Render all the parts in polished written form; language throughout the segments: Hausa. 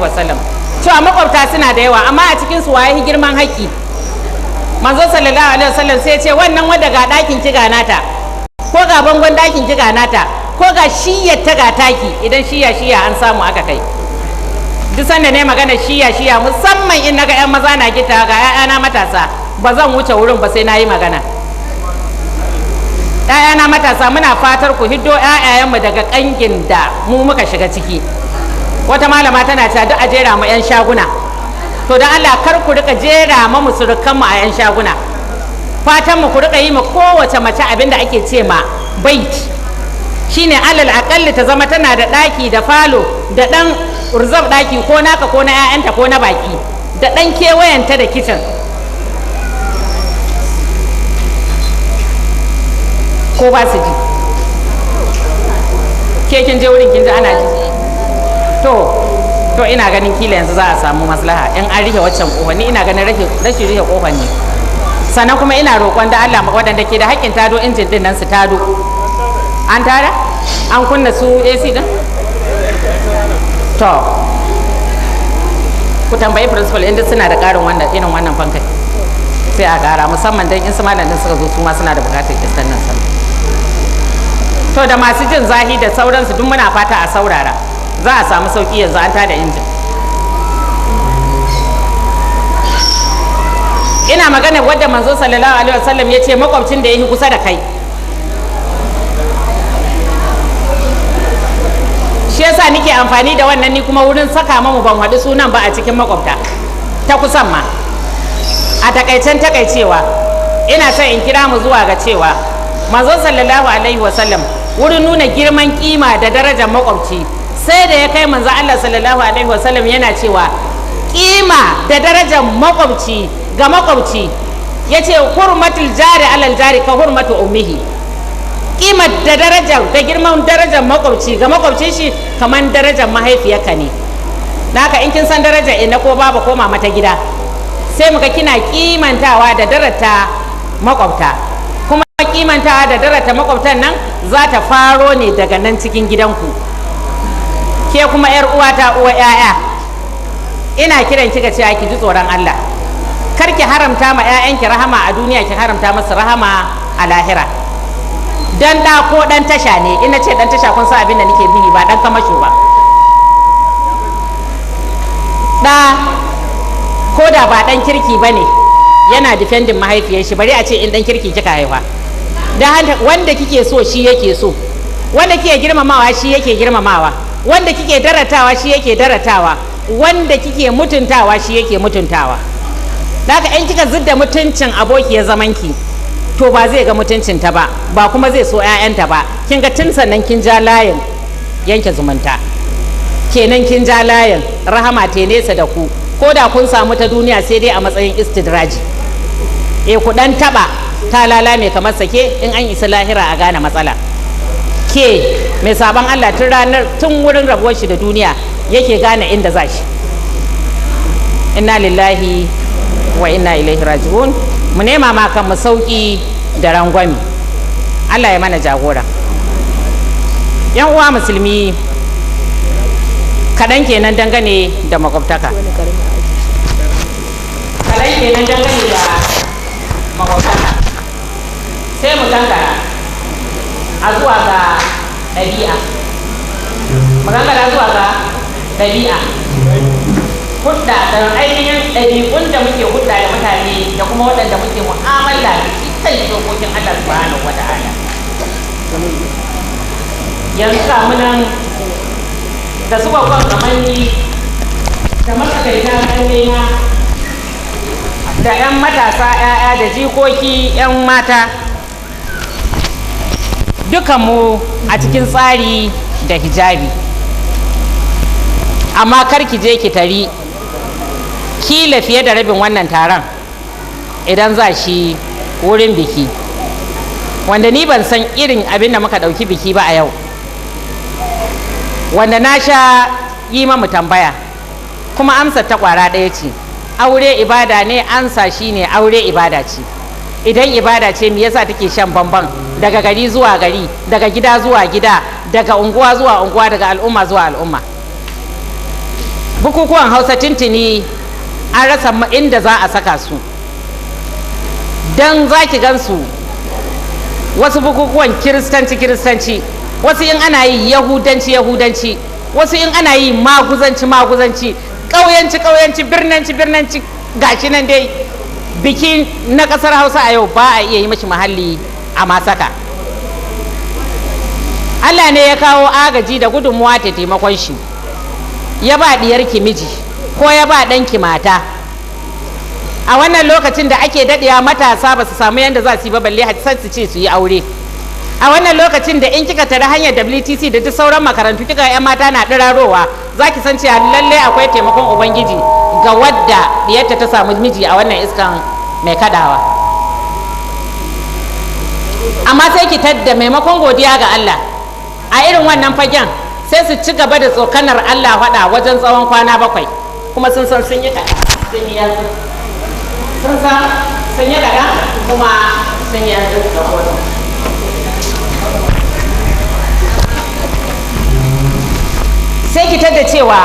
wasallam cewa makwabta suna da yawa, amma a cikin su waye girman haƙƙi? Manzo sallallahu alaihi wasallam sai ya ce wannan wanda ga ɗakin ki ga nata, ko ga bangon ɗakin ki ga nata, ko ga shiyar ta ga taki. Idan shiya shiya an samu aka kai. Duk sanda ne magana shiya shiya, musamman in naga yan maza na gita ga 'ya'yana matasa, ba zan wuce wurin ba sai na yi magana. 'Ya'yana matasa, muna fatar ku hiddo 'ya'yayenmu daga kangin da mu muka shiga ciki. Wata malama tana cewa duk a jera mu 'yan shaguna. To don Allah kar ku rika jera mu musurukan mu a 'yan shaguna. Fatan mu ku rika yi ma kowace mace abin da ake ce ma bait, shine alal akalli ta zama tana da ɗaki da falo da ɗan urzab ɗaki, ko naka ko na 'ya'yanta ko na baki, da ɗan kewayenta da kicin. Ko ba su ji? Ke kin je wurin kin ji ana ji? To ina ganin kila yanzu za a samu maslaha in an rufe waccan kofar. Ni ina ganin rashin rufe kofar ne. Sannan kuma ina roƙon da Allah waɗanda ke da haƙƙin tado injin din nan su tado. An tara? An kunna su AC din? To ku tambayi principal inda suna da ƙarin wannan irin wannan fankai, sai a ƙara, musamman don in su malam din suka zo su ma suna da buƙatar iskan nan. Sallah. To da masu jin zahi da sauransu duk muna fata a saurara, za a samu sauki yanzu an tada injin. Ina magana wadda manzo sallallahu alaihi wasallam ya ce makwabcin da ya yi kusa da kai. Shi yasa nike amfani da wannan ni kuma wurin saka mamu ban haɗu sunan ba a cikin makwabta ta kusan ma. A takaicen takaicewa ina son in kira mu zuwa ga cewa manzo sallallahu alaihi wasallam wurin nuna girman kima da darajar makwabci, sai da ya kai manzo Allah sallallahu alaihi wasallam yana cewa kima da darajar makwabci ga makwabci, yace hurmatul jari alal jari ka hurmatu ummihi. Kima da darajar da girman darajar makwabci ga makwabcin shi kamar darajar mahaifiyarka ne. Naka in kin san darajar ina ko baba ko mama ta gida, sai muka kina kimantawa da darata makwabta. Kuma kimantawa da darata makwabtan nan za ta faro ne daga nan cikin gidanku. Ke kuma yar uwata uwa yaya, ina kiran kika cewa ki ji tsoron Allah. Kar ki haramta ma 'ya'yanki rahama a duniya, ki haramta masu rahama a lahira. Dan da ko dan tasha ne, ina ce dan tasha kun san abin da nake nufi, ba dan kamasho ba. Da ko da ba dan kirki bane yana defending mahaifiyar shi, bari a ce in dan kirki kika haifa. Dan wanda kike so shi yake so, wanda kike girmamawa shi yake girmamawa, wanda kike daratawa shi yake daratawa, wanda kike mutuntawa shi yake mutuntawa. Daga in kika zidda mutuncin abokiyar zamanki, to ba zai ga mutuncinta ba, ba kuma zai so 'ya'yanta ba. Kin ga tun sannan kin ja layin yanke zumunta kenan, kin ja layin rahama te nesa da ku. Ko da kun samu ta duniya sai dai a matsayin istidraji. Ku dan taba ta lala mai kamar sake, in an isa lahira a gane matsala. Ke mai sabon Allah tun ranar tun wurin rabuwar shi da duniya yake gane inda za shi. Inna lillahi wa inna ilaihi raji'un. Mu nema ma kanmu sauki da rangwami. Allah ya mana jagora. Yan uwa musulmi, kaɗan kenan dangane da makwabtaka. Kaɗan kenan dangane da makwabtaka. Sai mu gangara a zuwa ga ɗabi'a. Mu gangara zuwa ga ɗabi'a. Hudda da ainihin ɗabi'un da muke hudda da mutane da kuma waɗanda muke mu'amala da shi kan dokokin Allah subhanahu wa ta'ala. Yanzu ga mu nan da su babban kamanni da matsakaita ƙannena da 'yan matasa 'ya'ya da jikoki 'yan mata, dukanmu a cikin tsari da hijabi. Amma kar ki je ki tari kila fiye da rabin wannan taron idan za shi wurin biki, wanda ni ban san irin abin da muka ɗauki biki ba a yau, wanda na sha yi mamu tambaya kuma amsar ta ƙwara ɗaya ce: aure ibada ne. Amsa shine aure ibada ce. Idan ibada ce, me yasa take shan bamban daga gari zuwa gari, daga gida zuwa gida, daga unguwa zuwa unguwa, daga al'umma zuwa al'umma? Bukukuwan Hausa tintini an rasa inda za a saka su, don za ki gansu wasu bukukuwan kiristanci kiristanci, wasu in ana yi yahudanci yahudanci, wasu in ana yi maguzanci maguzanci, ƙauyanci ƙauyanci, birnanci birnanci, gashi nan dai biki na ƙasar Hausa a yau ba a iya yi mashi muhalli a masaka. Allah ne ya kawo agaji da gudunmuwa ta taimakon shi, ya ba ɗiyarki miji ko ya ba ɗanki mata. A wannan lokacin da ake daɗewa matasa ba su samu yadda za su yi ba, balle har su ce su yi aure. A wannan lokacin da in kika tare hanyar WTC da duk sauran makarantu kika yan mata na ɗirarowa, za ki san cewa lallai akwai taimakon Ubangiji ga wadda diyarta ta samu miji a wannan iskan mai kadawa. Amma sai ki tadda maimakon godiya ga Allah a irin wannan fagen, sai su ci gaba da tsokanar Allah faɗa wajen tsawon kwana 7, kuma sun san sun yi kaɗan sun yi yanzu, sun san sun yi kaɗan kuma sun yi yanzu da kotu. Sai ki tadda cewa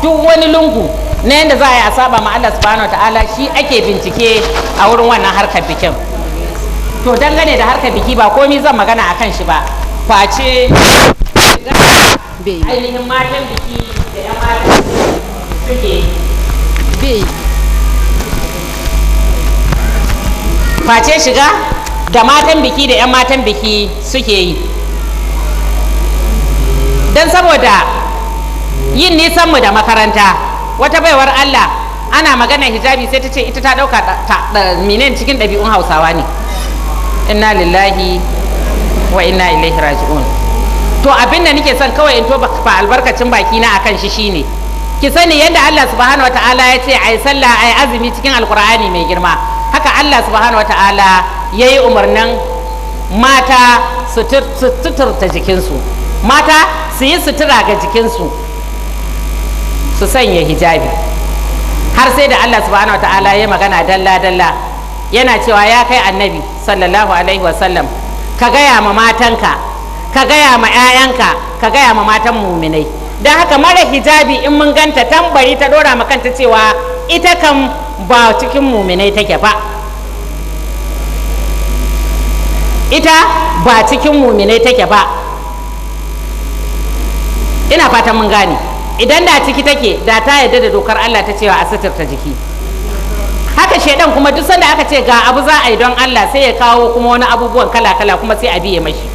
duk wani lungu na yadda za a yi a saba ma Allah subhanahu ta'ala shi ake bincike a wurin wannan harkar bikin. To dangane da harkar biki ba komi zan magana akan shi ba face ainihin matan biki da 'yan matan suke face shiga da matan biki da 'yan matan biki suke yi. Don saboda yin nisanmu da makaranta, wata baiwar Allah ana magana hijabi sai ta ce ita ta ɗauka minen cikin ɗabi'un Hausawa ne. Inna lillahi wa inna ilaihi raji'un. To abin da nake son kawai in toba fa albarkacin baki na akan shi shine, ki sani yadda Allah subhanahu wataala ya ce ai sallah ai azumi cikin alkur'ani mai girma, haka Allah subhanahu wataala ya yi umarnin mata su suturta jikinsu, mata su yi sutura ga jikinsu, su sanya hijabi. Har sai da Allah subhanahu wataala ya magana dalla dalla, yana cewa ya kai annabi sallallahu alaihi wasallam, ka gaya ma matanka, ka gaya ma 'ya'yanka, ka gaya ma matan muminai. Don haka mara hijabi in mun ganta tambari ta dora ma kanta cewa ita kan ba cikin muminai take ba, ita ba cikin muminai take ba. Ina fatan mun gane. Idan da ciki take da ta yarda da dokar Allah ta cewa a suturta jiki. Haka shaidan kuma duk sanda aka ce ga abu za a yi don Allah, sai ya kawo kuma wani abubuwan kala-kala kuma sai a biye mashi.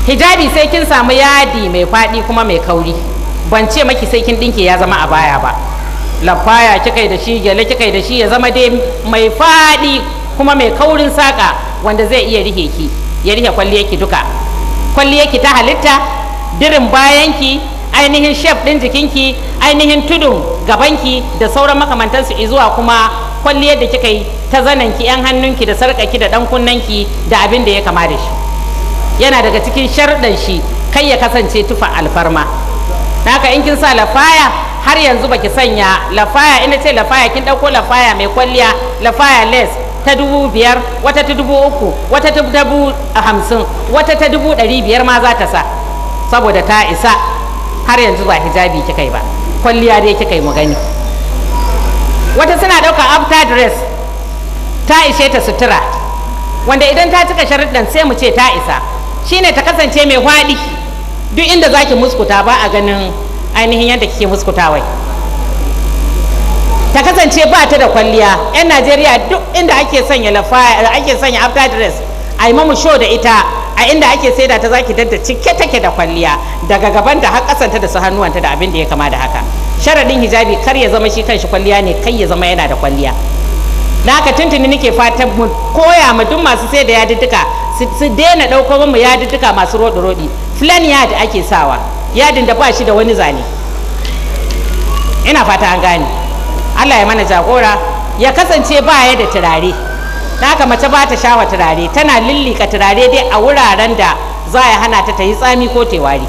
Hijabi sai kin samu yadi mai faɗi kuma mai kauri. Ban ce maki sai kin ɗinke ya zama a baya ba, lafaya kika da shi, gyale kika da shi, ya zama dai mai faɗi kuma mai kaurin saƙa wanda zai iya rihe ki, ya rihe kwalliyarki duka, kwalliyarki ta halitta, dirin bayanki, ainihin shef ɗin jikinki, ainihin tudun gabanki da sauran makamantansu, izuwa kuma kwalliyar da kika yi ta zananki, yan hannunki da sarƙarki da ɗan kunnenki da abin da ya kama da shi. Yana daga cikin sharɗan shi kai ya kasance tufa alfarma. Haka in kin sa lafaya har yanzu baki sanya lafaya, ina ce lafaya kin ɗauko lafaya mai kwalliya, lafaya les ta 5,000, wata ta 3,000, wata ta 50,000, wata ta 500,000 ma za ta sa saboda ta isa. Har yanzu ba hijabi kika yi ba, kwalliya dai kika yi mu gani. Wata suna ɗauka after dress ta ishe ta sutura, wanda idan ta cika sharuɗan sai mu ce ta isa. Shine ta kasance mai hwaɗi, duk inda zaki muskuta ba a ganin ainihin yadda kike muskutawai. Ta kasance ba ta da kwalliya. 'Yan Najeriya duk inda ake sanya lafaya, ake sanya after dress, a yi mamu show da ita a inda ake saida ta, zaki dadda cike take da kwalliya daga gaban da har kasanta da su hannuwanta da abin da ya kama da haka. Sharadin hijabi kar ya zama shi kanshi kwalliya ne, kai ya zama yana da kwalliya. Na haka tuntuni nake fatan mu koya ma duk masu sai da yadudduka su daina ɗauko mu yadudduka masu roɗi-roɗi. Flan yard ake sawa, yadin da ba shi da wani zane. Ina fata an gane. Allah ya mana jagora. Ya kasance ba ya da turare. Haka mace ba ta shawa turare, tana lillika turare dai a wuraren da za a hana ta ta yi tsami ko tewari.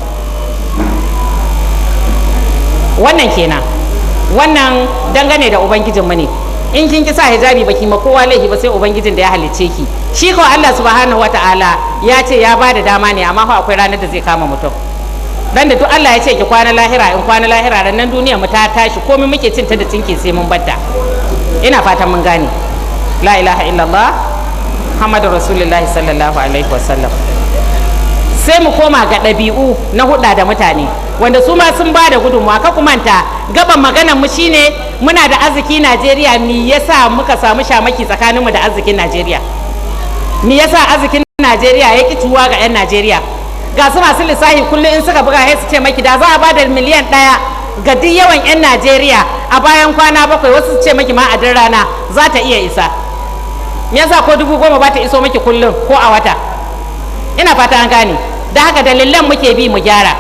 Wannan kenan. Wannan dangane da ubangijinmu ne. In kin ki sa hijabi baki ma kowa laifi ba sai ubangijin da ya halicce ki. Shi ko Allah subhanahu wataala ya ce ya ba da dama ne, amma fa akwai ranar da zai kama mutum. Dan da duk Allah ya ce ki kwana lahira in kwana lahira, ran nan duniya mu ta tashi, komai muke cin ta da cinke sai mun batta. Ina fatan mun gane. La ilaha illallah Muhammadu Rasulullahi sallallahu alaihi wasallam. Sai mu koma ga ɗabi'u na huɗa da mutane, wanda su ma sun ba da gudunmawa. Ka ku manta gaban maganar mu shine muna da arziki Najeriya, me yasa muka samu shamaki tsakaninmu da arzikin Najeriya? Me yasa arzikin Najeriya ya ki tuwa ga 'yan Najeriya? Ga su masu lissafi kullum in suka buga sai su ce maki da za a bada miliyan 1 ga duk yawan 'yan Najeriya a bayan kwana 7, wasu su ce maki ma a duk rana za ta iya isa. Me yasa ko 10,000 ba ta iso maki kullum ko a wata? Ina fata an gane. Da haka dalilan muke bi mu gyara.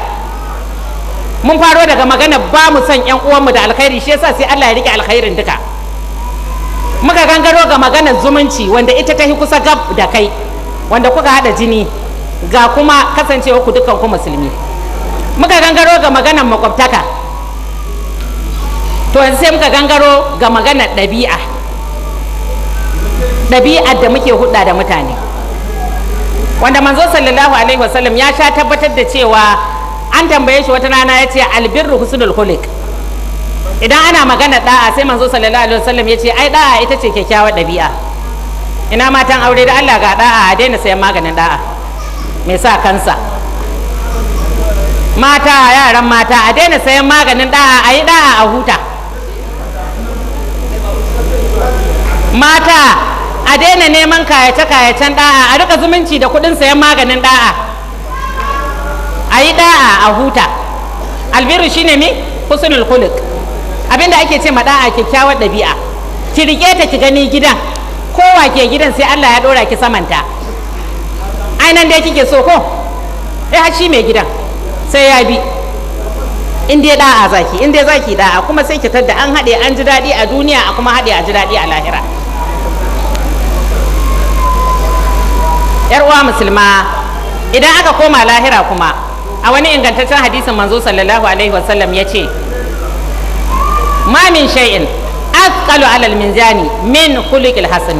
Mun faro daga magana ba mu son 'yan uwanmu da alkhairi, shi yasa sai Allah ya rike alkhairin duka. Muka gangaro ga maganar zumunci, wanda ita ta kusa gab da kai, wanda kuka hada jini, ga kuma kasancewa ku dukkan ku musulmi. Muka gangaro ga maganar makwabtaka. To yanzu sai muka gangaro ga maganar ɗabi'a, ɗabi'ar da muke hudda da mutane, wanda manzo sallallahu alaihi wasallam ya sha tabbatar da cewa an tambaye shi wata rana, ya ce albirru husnul khuluq. Idan ana magana da'a, sai manzo sallallahu alaihi wasallam ya ce ai da'a ita ce kyakkyawar ɗabi'a. Ina matan aure? Da Allah ga da'a, a daina sayan maganin da'a mai sa kansa. Mata, yaran mata, a daina sayan maganin da'a, a yi da'a a huta. Mata, a daina neman kayace-kayacen da'a, a rika zumunci da kuɗin sayan maganin da'a, a yi da'a a huta. Albiru shine mi husnul khuluq. Abinda ake ce ma da'a kyakkyawar ɗabi'a. Ki rike ta ki gani, gidan kowa ke gidan sai Allah ya dora ki samanta. Ai nan dai kike so ko eh shi mai gidan sai ya bi. In dai da'a zaki, in dai zaki da'a, kuma sai ki tadda an haɗe an ji daɗi a duniya, a kuma haɗe a ji daɗi a lahira. Yar uwa musulma, idan aka koma lahira kuma, a wani ingantaccen hadisin manzo sallallahu alaihi wasallam ya ce ma min shay'in athqalu ala al-minzani min khuluqil hasan.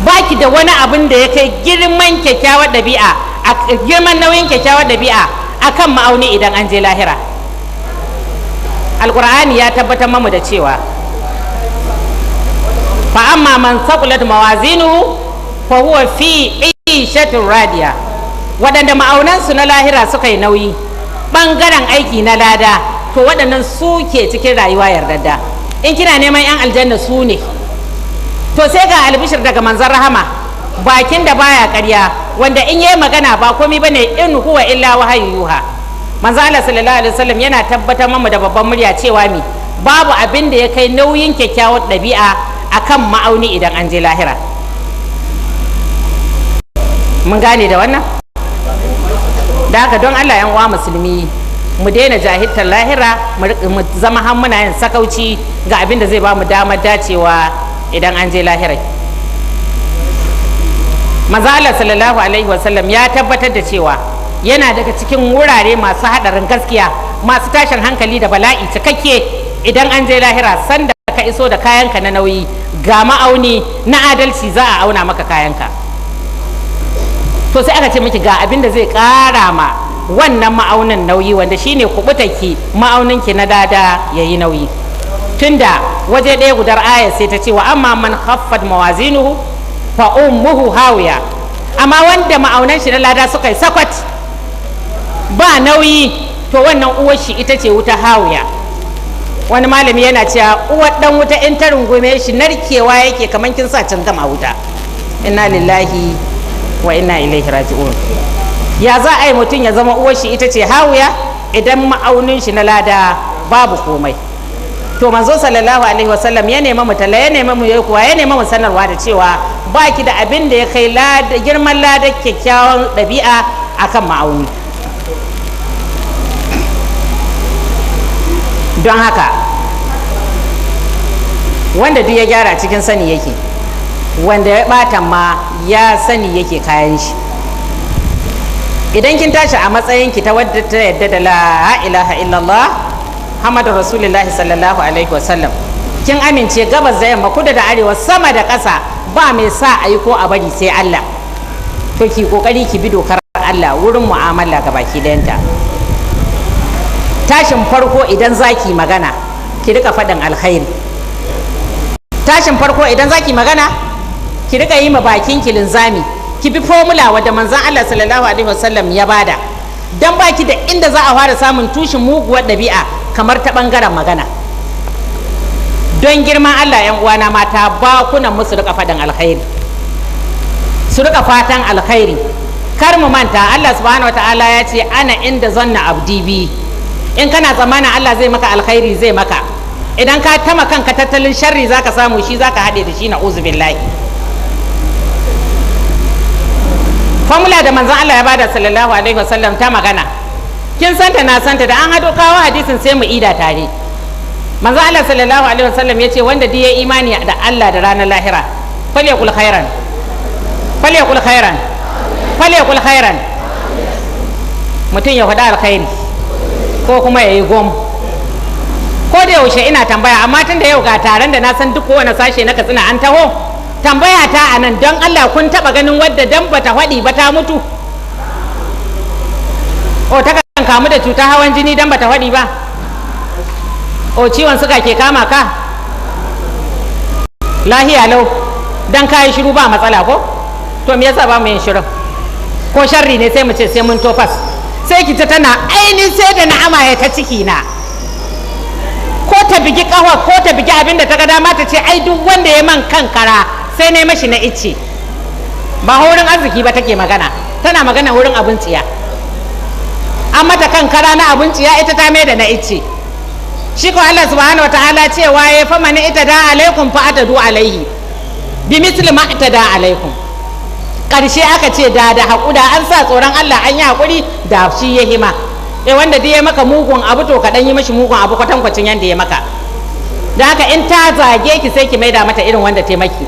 Baki da wani abin da ya kai girman kyakkyawar ɗabi'a, girman nauyin kyakkyawar ɗabi'a akan ma'auni idan an je lahira. Alqur'ani ya tabbatar mamu da cewa fa amma man saqulat mawazinuhu fa huwa fi 'ishatin radiya. Waɗanda ma'aunansu na lahira suka yi nauyi ɓangaren aiki na lada, to waɗannan su ke cikin rayuwa yardadda. In kina neman 'yan aljanna, su ne. To sai ga albishir daga manzon rahama, bakin da baya ƙarya, wanda in yayi magana ba komai bane, in huwa illa wahayu yuha. Manzo Allah sallallahu alaihi wasallam yana tabbatar mamu da babban murya cewa mi babu abin da ya kai nauyin kyakkyawar ɗabi'a akan ma'auni idan an je lahira. Mun gane da wannan? Da haka don Allah yan uwa musulmi, mu daina jahiltar lahira, mu zama har muna yin sakauci ga abin da zai ba mu damar dacewa idan an je lahira. Manzo Allah sallallahu alaihi wasallam ya tabbatar da cewa yana daga cikin wurare masu hadarin gaskiya, masu tashin hankali da bala'i cikakke idan an je lahira, sanda ka iso da kayanka na nauyi, ga ma'auni na adalci za a auna maka kayanka. To sai aka ce miki ga abin da zai kara ma wannan ma'aunin nauyi, wanda shine kubutarki, ma'auninki na dada yayi nauyi. Tunda waje ɗaya gudar aya sai ta ce wa amma man khaffat mawazinuhu fa ummuhu hawiya. Amma wanda ma'aunan shi na lada suka yi sakwat ba nauyi, to wannan uwar shi ita ce wuta hawiya. Wani malami yana cewa uwar dan wuta in ta rungume shi narkewa yake kamar kin sa cingam a wuta. Inna lillahi wa inna ilaihi raji'un. Ya za a yi mutum ya zama uwar shi ita ce hawiya idan ma'aunin shi na lada babu komai? To manzo sallallahu alaihi wasallam ya nema mu talla, ya nema mu kuwa, ya nema mu sanarwa da cewa baki da abin da ya kai girman lada kyakkyawan ɗabi'a akan ma'auni. Don haka wanda duk ya gyara cikin sani yake, wanda ya ɓata ma ya sani yake kayan shi. Idan kin tashi a matsayinki ta wadda ta yadda da la ilaha illallah Muhammadu Rasulullahi sallallahu alaihi wasallam, kin amince gabas da yamma, kudu da arewa, sama da ƙasa, ba mai sa a yi ko a bari sai Allah, to ki kokari ki bi dokar Allah wurin mu'amala ga baki dayanta. Tashin farko idan zaki magana ki rika faɗin alkhairi. Tashin farko idan zaki magana ki rika yi ma bakin ki linzami, ki bi formula wadda manzon Allah sallallahu alaihi wasallam ya bada. Dan baki da inda za a fara samun tushen muguwar ɗabi'a kamar ta ɓangaren magana. Don girman Allah yan uwana mata, bakunan mu su rika faɗin alkhairi, su rika fatan alkhairi. Kar mu manta Allah subhanahu wataala ya ce ana inda zanna abdi bi. In kana tsammanin Allah zai maka alkhairi zai maka. Idan ka tama kanka tattalin sharri zaka samu, shi zaka haɗe da shi, na'uzu billahi. Formula da manzon Allah ya bada sallallahu alaihi wasallam ta magana, kin santa na santa, da an hado kawo hadisin sai mu ida tare. Manzon Allah sallallahu alaihi wasallam ya ce wanda duk ya imani da Allah da ranar lahira, falyakul khairan, falyakul khairan, falyakul khairan. Mutum ya faɗa alkhairi ko kuma ya yi gom. Ko da yaushe ina tambaya, amma tun da yau ga taron da na san duk kowane sashe na Katsina an taho, tambaya ta a nan, don Allah kun taba ganin wadda dan bata faɗi ba ta mutu? O ta kan kamu da cutar hawan jini dan bata faɗi ba? O ciwon suga ke kama ka? Lahiya lau, dan kayi shiru ba matsala ko? To me yasa ba mu yin shirin? Ko sharri ne sai mu ce sai mun tofas. Sai ki ta tana ainihin sai da na'ama ya ta ciki na. Ko ta bigi kawa ko ta bigi abin da ta ga dama ta ce ai duk wanda ya man kankara sai na mashi na icce. Ba wurin arziki ba take magana, tana magana wurin abin tsiya. An mata kankara na abin tsiya, ita ta mai da na icce. Shi ko Allah subhanahu wataala cewa ya fa mani ita da alaikum fa atadu alaihi bi misli ma atada alaikum. Karshe aka ce da da haƙuda an sa tsoron Allah an yi haƙuri da shi ya hima. Eh wanda duk ya maka mugun abu to ka dan yi mashi mugun abu kwatankwacin yanda ya maka. Da haka in ta zage ki sai ki maida mata irin wanda ta maki.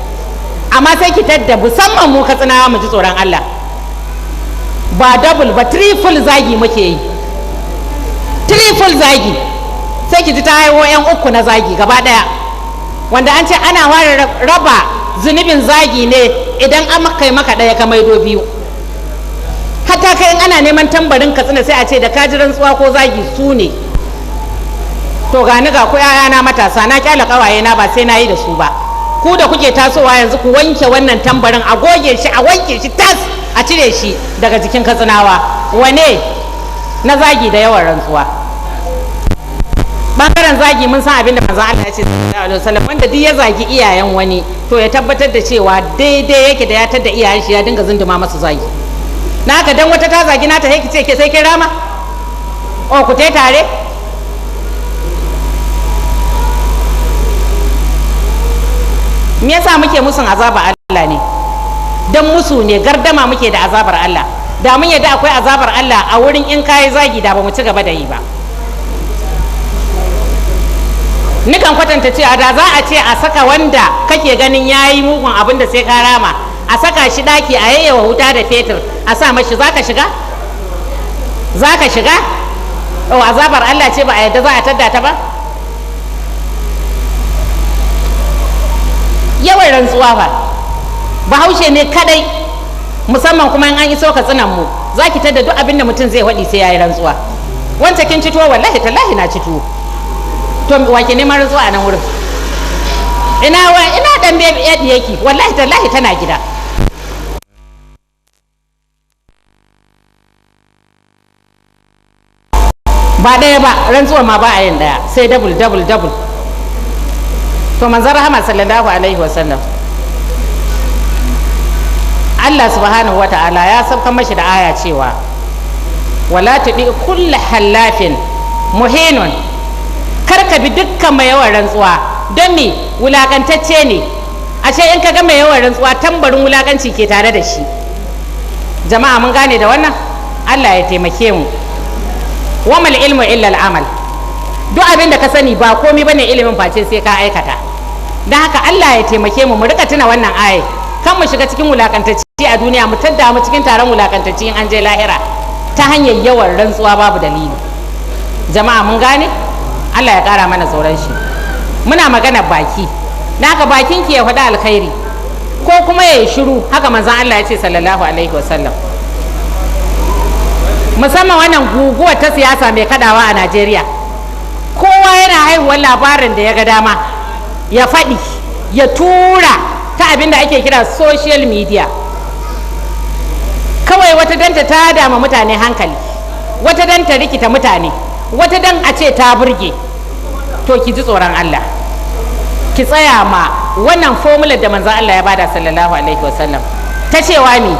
Amma sai ki tadda musamman mu Katsinawa mu ji tsoron Allah. Ba double ba triple zagi muke yi. Triple zagi. Sai ki ji ta haihuwa yan uku na zagi gaba daya. Wanda an ce ana ware raba zunubin zagi ne idan an kai maka daya ka maido biyu. Hatta kai in ana neman tambarin Katsina sai a ce da kaji rantsuwa ko zagi su ne. To gani ga ku ƴaƴana matasa, na kyale kawaye na ba sai na yi da su ba. Ku da kuke tasowa yanzu ku wanke wannan tambarin, a goge shi, a wanke shi tas, a cire shi daga jikin Katsinawa. Wane na zagi da yawan rantsuwa? Bangaren zagi mun san abin da manzon Allah ya ce sallallahu alaihi wasallam, wanda duk ya zagi iyayen wani to ya tabbatar da cewa daidai yake da ya tadda iyayen shi ya dinga zunduma masu zagi. Na haka dan wata ta zagi nata sai ki ce ke sai kin rama? O ku tai tare? Me yasa muke musun azabar Allah ne? Dan musu ne, gardama muke da azabar Allah. Da mun yadda akwai azabar Allah a wurin in kayi zagi da ba mu ci gaba da yi ba. Nikan kwatanta cewa da za a ce a saka wanda kake ganin yayi mugun abin da sai ka rama, a saka shi daki a yayyawa wuta da fetur a sa mashi, zaka shiga? Zaka shiga? O azabar Allah ce ba a yadda za a tadda ta ba? Yawan rantsuwa fa Bahaushe ne kadai, musamman kuma in an iso Katsinan mu zaki tadda duk abin da mutum zai faɗi sai yayi rantsuwa. Wancan kin ci tuwo? Wallahi tallahi na ci tuwo. To wa ke neman rantsuwa a nan wurin? Ina wa ina dan bebe yake? Wallahi tallahi tana gida. Ba ɗaya ba, rantsuwa ma ba a yin ɗaya, sai double double double. To manzon rahama sallallahu alaihi wasallam, Allah subhanahu wa ta'ala ya sauka mashi da aya cewa wala tudi kullu hallafin muhinun, kar ka bi dukkan mai yawan rantsuwa, don me? Wulakantacce ne. Ashe in ka ga mai yawan rantsuwa tambarin wulakanci ke tare da shi. Jama'a mun gane da wannan? Allah ya taimake mu. Wamal ilmu illa al'amal. Duk abin da ka sani ba komai bane ilimin face sai ka aikata. Don haka Allah ya taimake mu, mu rika tuna wannan aye, kan mu shiga cikin wulakantacci a duniya, mu tadda mu cikin taron wulakantacci in an je lahira ta hanyar yawan rantsuwa babu dalili. Jama'a mun gane? Allah ya kara mana tsoron shi. Muna magana baki, don haka bakin ki ya faɗi alkhairi ko kuma ya yi shiru, haka manzon Allah ya ce sallallahu alaihi wasallam. Musamman wannan guguwar ta siyasa mai kadawa a Najeriya. Kowa yana haihuwar labarin da ya ga dama ya faɗi, ya tura ta abin da ake kira social media. Kawai wata danta ta dama mutane hankali, wata dan ta rikita mutane, wata dan a ce ta burge. To ki ji tsoron Allah, ki tsaya ma wannan fomular da manzon Allah ya bada sallallahu alaihi wasallam ta cewa mi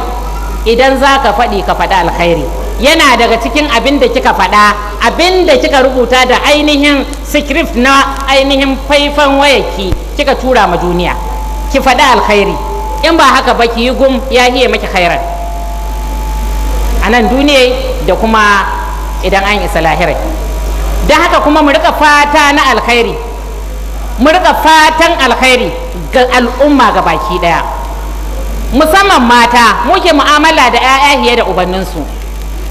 idan za ka faɗi ka faɗi alkhairi. Yana daga cikin abin da kika faɗa, abin da kika rubuta da ainihin script na ainihin faifan wayarki kika tura ma duniya, ki faɗi alkhairi. In ba haka ba ki yi gum, ya hiye maki khairan a nan duniya da kuma idan an isa lahirai. Don haka kuma mu rika fata na alkhairi, mu rika fatan alkhairi ga al'umma ga baki daya, musamman mata. Muke mu'amala da 'ya'ya fiye da ubanninsu.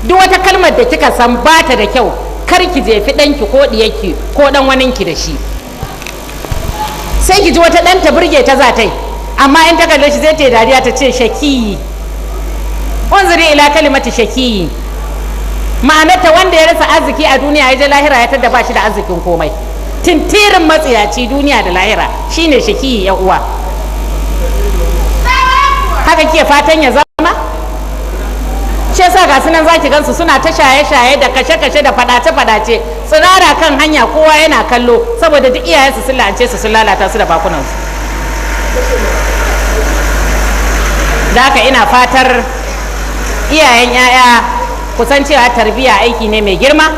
Duk wata kalmar da kika san bata da kyau, kar ki jefi ɗanki ko ɗiyarki ko ɗan waninki da shi. Sai ki ji wata ɗanta burge ta za ta yi, amma in ta kalle shi zai ta dariya ta ce shakiyi. Unzuri ila kalimati shakiyi, ma'anarta wanda ya rasa arziki a duniya ya je lahira ya tadda ba shi da arzikin komai. Tintirin matsiyaci duniya da lahira shine shakiyi. Ya uwa, haka kike fatan ya zama? Shi yasa ga sunan zaki gansu suna ta shaye-shaye da kashe-kashe da fadace-fadace tsirara kan hanya, kowa yana kallo, saboda duk iyayensu sun la'ance su, sun lalata su da bakunansu. Da haka ina fatar iyayen 'ya'ya kusan cewa tarbiyya aiki ne mai girma.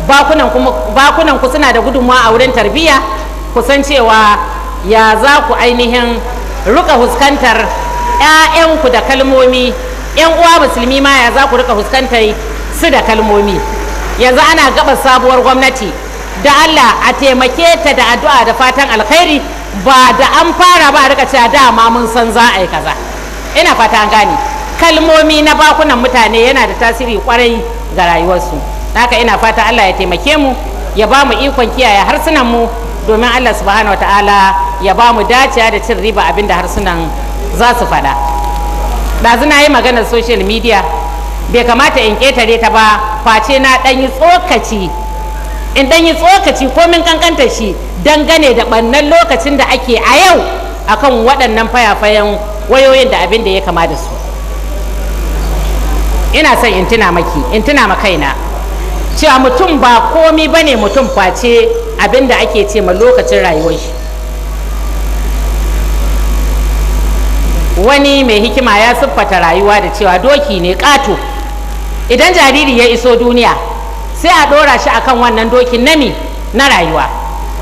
Bakunan ku suna da gudunmawa a wurin tarbiyya. Kusan cewa ya za ku ainihin ruka huskantar 'ya'yanku da kalmomi, 'yan uwa musulmi ma ya za ku rika huskantar su da kalmomi. Yanzu ana gaba sabuwar gwamnati, da Allah a taimake ta da addu'a da fatan alkhairi, ba da an fara ba a rika cewa dama mun san za a yi kaza. Ina fata an gane, kalmomi na bakunan mutane yana da tasiri kwarai ga rayuwarsu. Haka ina fata Allah ya taimake mu, ya ba mu ikon kiyaye harsunan mu, domin Allah subhanahu wataala ya ba mu dacewa da cin riba abinda harsunan za su faɗa. Ɗazu na yi maganar social media, bai kamata in ƙetare ta ba face na ɗan yi tsokaci, in ɗan yi tsokaci komin ƙanƙantar shi dangane da ɓannan lokacin da ake a yau akan waɗannan fayafayen wayoyin da abin da ya kama da su. Ina son in tuna maki, in tuna ma kaina cewa mutum ba komi bane mutum face abin da ake ce ma lokacin rayuwar shi. Wani mai hikima ya siffata rayuwa da cewa doki ne ƙato. Idan jariri ya iso duniya sai a ɗora shi akan wannan dokin nami na rayuwa,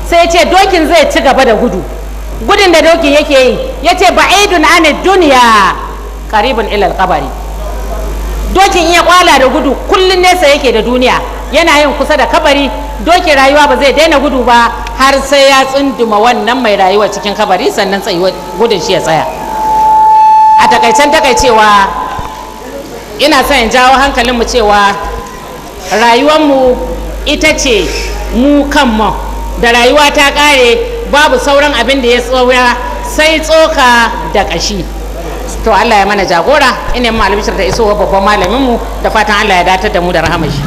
sai ce dokin zai ci gaba da gudu. Gudun da dokin yake yi, ya ce ba'idun anid duniya qaribun ilal qabari. Dokin iya kwala da gudu kullun nesa yake da duniya, yana yin kusa da kabari. Dokin rayuwa ba zai daina gudu ba har sai ya tsunduma wannan mai rayuwa cikin kabari, sannan tsayuwa gudun shi ya tsaya. A takaicen takaicewa, ina son in jawo hankalinmu cewa rayuwarmu ita ce mu kanmu, da rayuwa ta kare babu sauran abin da ya tsora sai tsoka da ƙashi. To Allah ya mana jagora. Ina mu albishir da isowa babban malaminmu, da fatan Allah ya datar da mu da rahamar shi.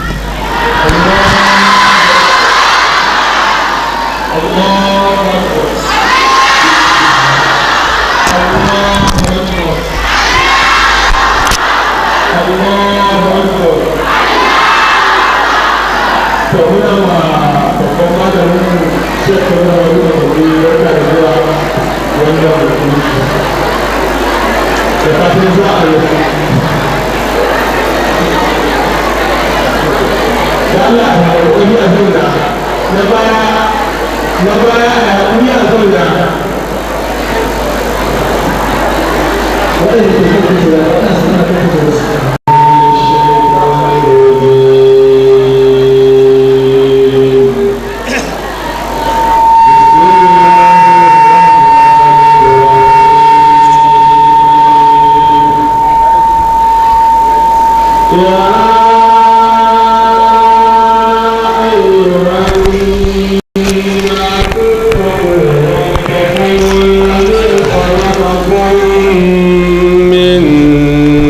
من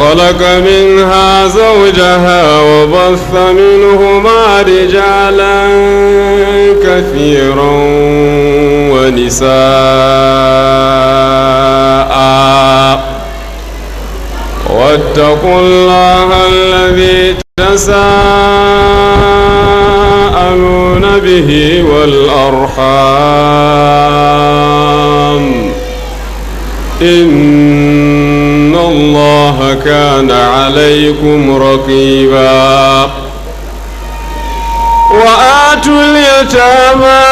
وخلق منها زوجها وبث منهما رجالا كثيرا ونساء، واتقوا الله الذي تساءلون به والأرحام إن الله كان عليكم رقيبا. وآتوا اليتامى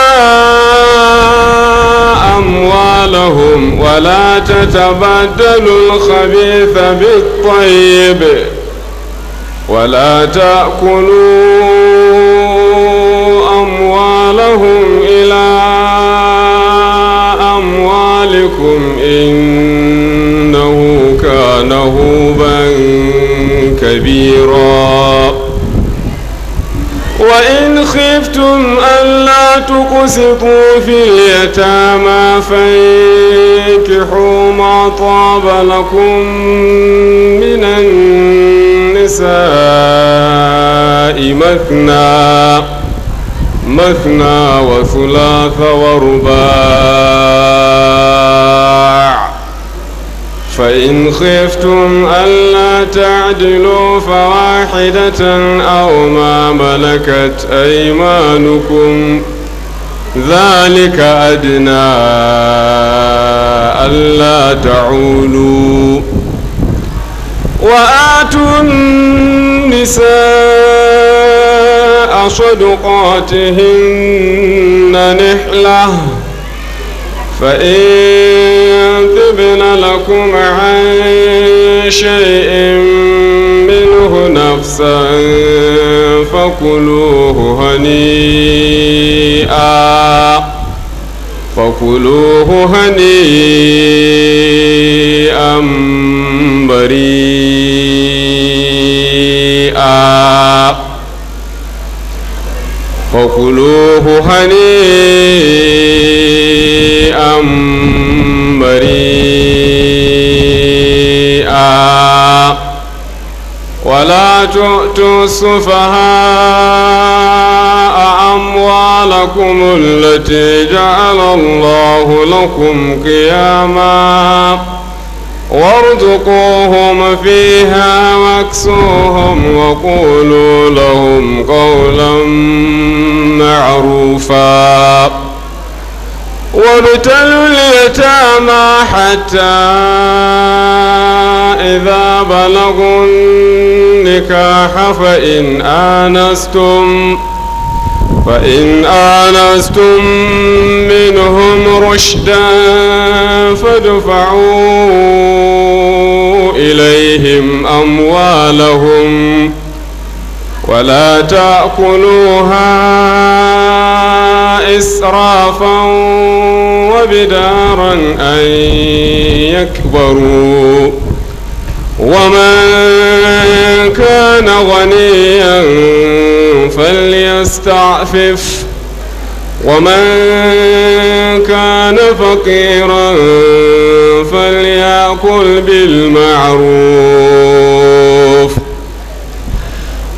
أموالهم ولا تتبدلوا الخبيث بالطيب ولا تأكلوا أموالهم إلى أموالكم إنه كان هوبا كبيرا. وإن خفتم ألا تقسطوا في اليتامى فانكحوا ما طاب لكم من النساء مثنى مثنى وثلاث ورباع، فإن خفتم ألا تعدلوا فواحدة أو ما ملكت أيمانكم، ذلك أدنى ألا تعولوا. وآتوا النساء صدقاتهن نحلة، فإن طبن لكم عن شيء منه نفسا فكلوه هنيئا مريئا فكلوه هنيئا مريئا. ولا تؤتوا السفهاء أموالكم التي جعل الله لكم قياما وارزقوهم فيها واكسوهم وقولوا لهم قولا معروفا. وابتلوا اليتامى حتى إذا بلغوا النكاح فإن آنستم منهم رشدا فادفعوا إليهم أموالهم ولا تأكلوها إسرافا وبدارا أن يكبروا. ومن كان غنيا فليستعفف، ومن كان فقيرا فليأكل بالمعروف.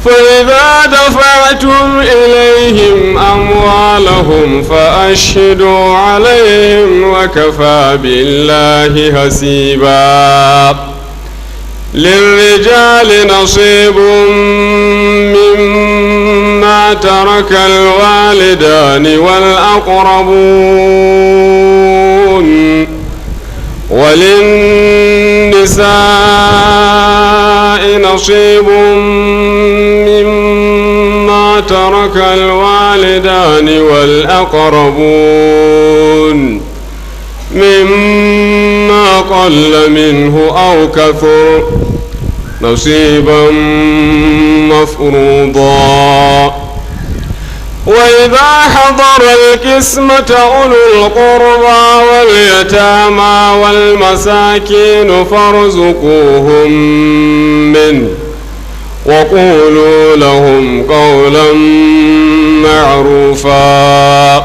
فإذا دفعتم إليهم أموالهم فأشهدوا عليهم وكفى بالله حسيبا. للرجال نصيب مما ترك الوالدان والأقربون، وللنساء نصيب مما ترك الوالدان والأقربون مما قل منه أو كثر نصيبا مفروضا. وإذا حضر القسمة أولو القربى واليتامى والمساكين فارزقوهم منه وقولوا لهم قولا معروفا.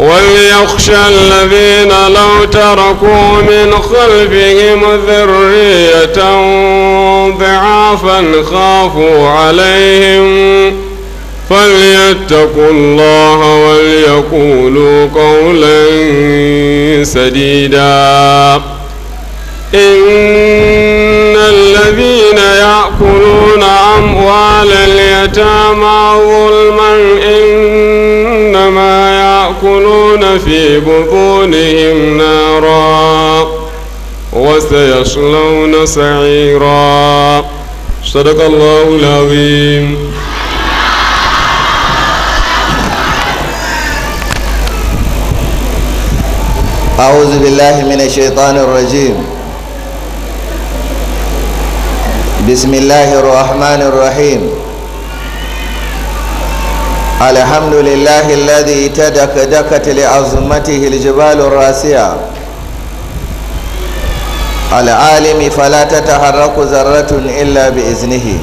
وليخشى الذين لو تركوا من خلفهم ذرية ضعافا خافوا عليهم فليتقوا الله وليقولوا قولا سديدا. إن الذين يأكلون أموال اليتامى ظلما إنما يأكلون في بطونهم نارا وسيصلون سعيرا. صدق الله العظيم. أعوذ بالله من الشيطان الرجيم. بسم الله الرحمن الرحيم. الحمد لله الذي تدكدكت لعظمته الجبال الراسية، العالم فلا تتحرك ذرة إلا بإذنه،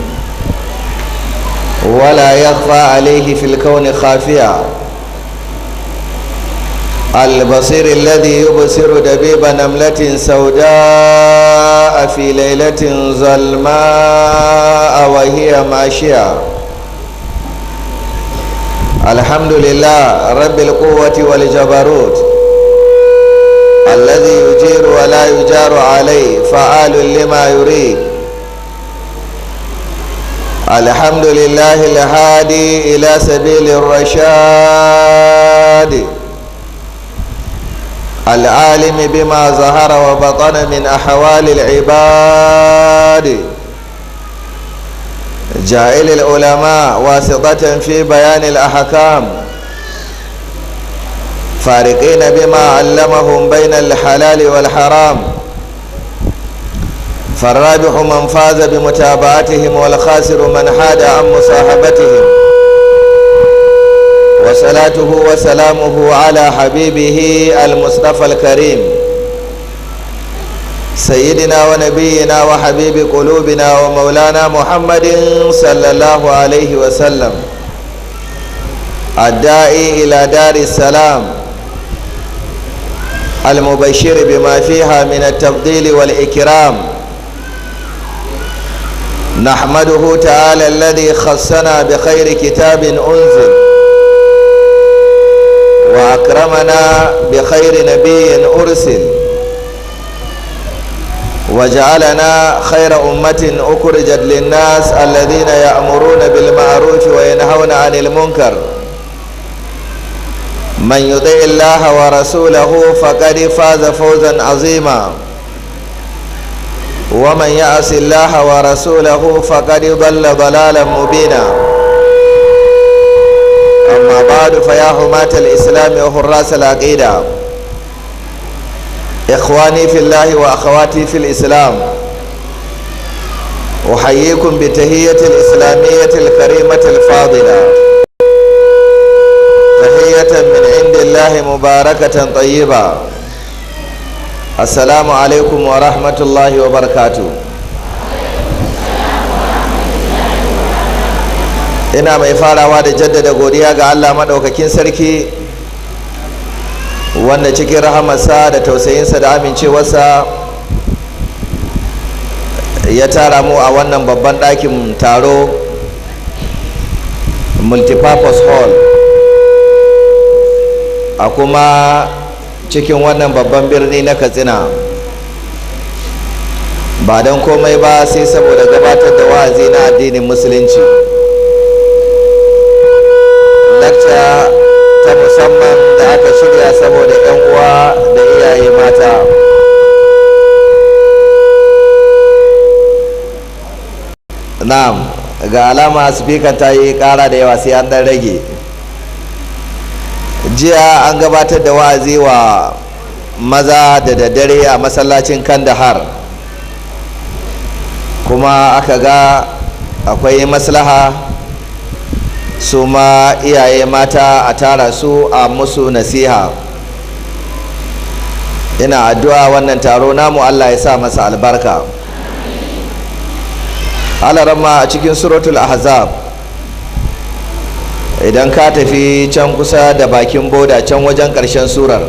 ولا يخفى عليه في الكون خافية، البصير الذي يبصر دبيب نملة سوداء في ليلة ظلماء وهي ماشية. الحمد لله رب القوة والجبروت الذي يجير ولا يجار عليه، فعال لما يريد. الحمد لله الهادي إلى سبيل الرشاد، العالم بما ظهر وبطن من أحوال العباد، جائل العلماء واسطة في بيان الأحكام، فارقين بما علمهم بين الحلال والحرام، فالرابح من فاز بمتابعتهم والخاسر من حاد عن مصاحبتهم. وصلاته وسلامه على حبيبه المصطفى الكريم، سيدنا ونبينا وحبيب قلوبنا ومولانا محمد صلى الله عليه وسلم، الداعي إلى دار السلام، المبشر بما فيها من التفضيل والإكرام. نحمده تعالى الذي خصنا بخير كتاب أنزل، وأكرمنا بخير نبي أرسل، وجعلنا خير أمة أخرجت للناس الذين يأمرون بالمعروف وينهون عن المنكر. من يطع الله ورسوله فقد فاز فوزا عظيما، ومن يعص الله ورسوله فقد ضل ضلالا مبينا. أما بعد، فيا حماة الإسلام وحراس العقيدة، إخواني في الله وأخواتي في الإسلام، أحييكم بتحية الإسلامية الكريمة الفاضلة، تحية من عند الله مباركة طيبة. السلام عليكم ورحمة الله وبركاته. Ina mai farawa da jaddada godiya ga Allah maɗaukakin sarki, wanda cikin rahamarsa da tausayinsa da amincewarsa ya tara mu a wannan babban ɗakin taro, multipurpose hall, a kuma cikin wannan babban birni na Katsina, ba don komai ba sai saboda gabatar da wa'azi na addinin musulunci, lakca ta musamman da aka shirya saboda 'yan uwa da iyaye mata. Na'am, ga alama speaker ta yi kara da yawa, sai an dan rage. Jiya an gabatar da wa'azi wa maza da daddare a masallacin Kandahar, kuma aka ga akwai maslaha su ma iyaye mata a tara su a musu nasiha. Ina addu'a wannan taro namu Allah ya sa masa albarka. Alarama a cikin suratul ahzab Idan ka tafi can kusa da bakin boda can wajen ƙarshen surar,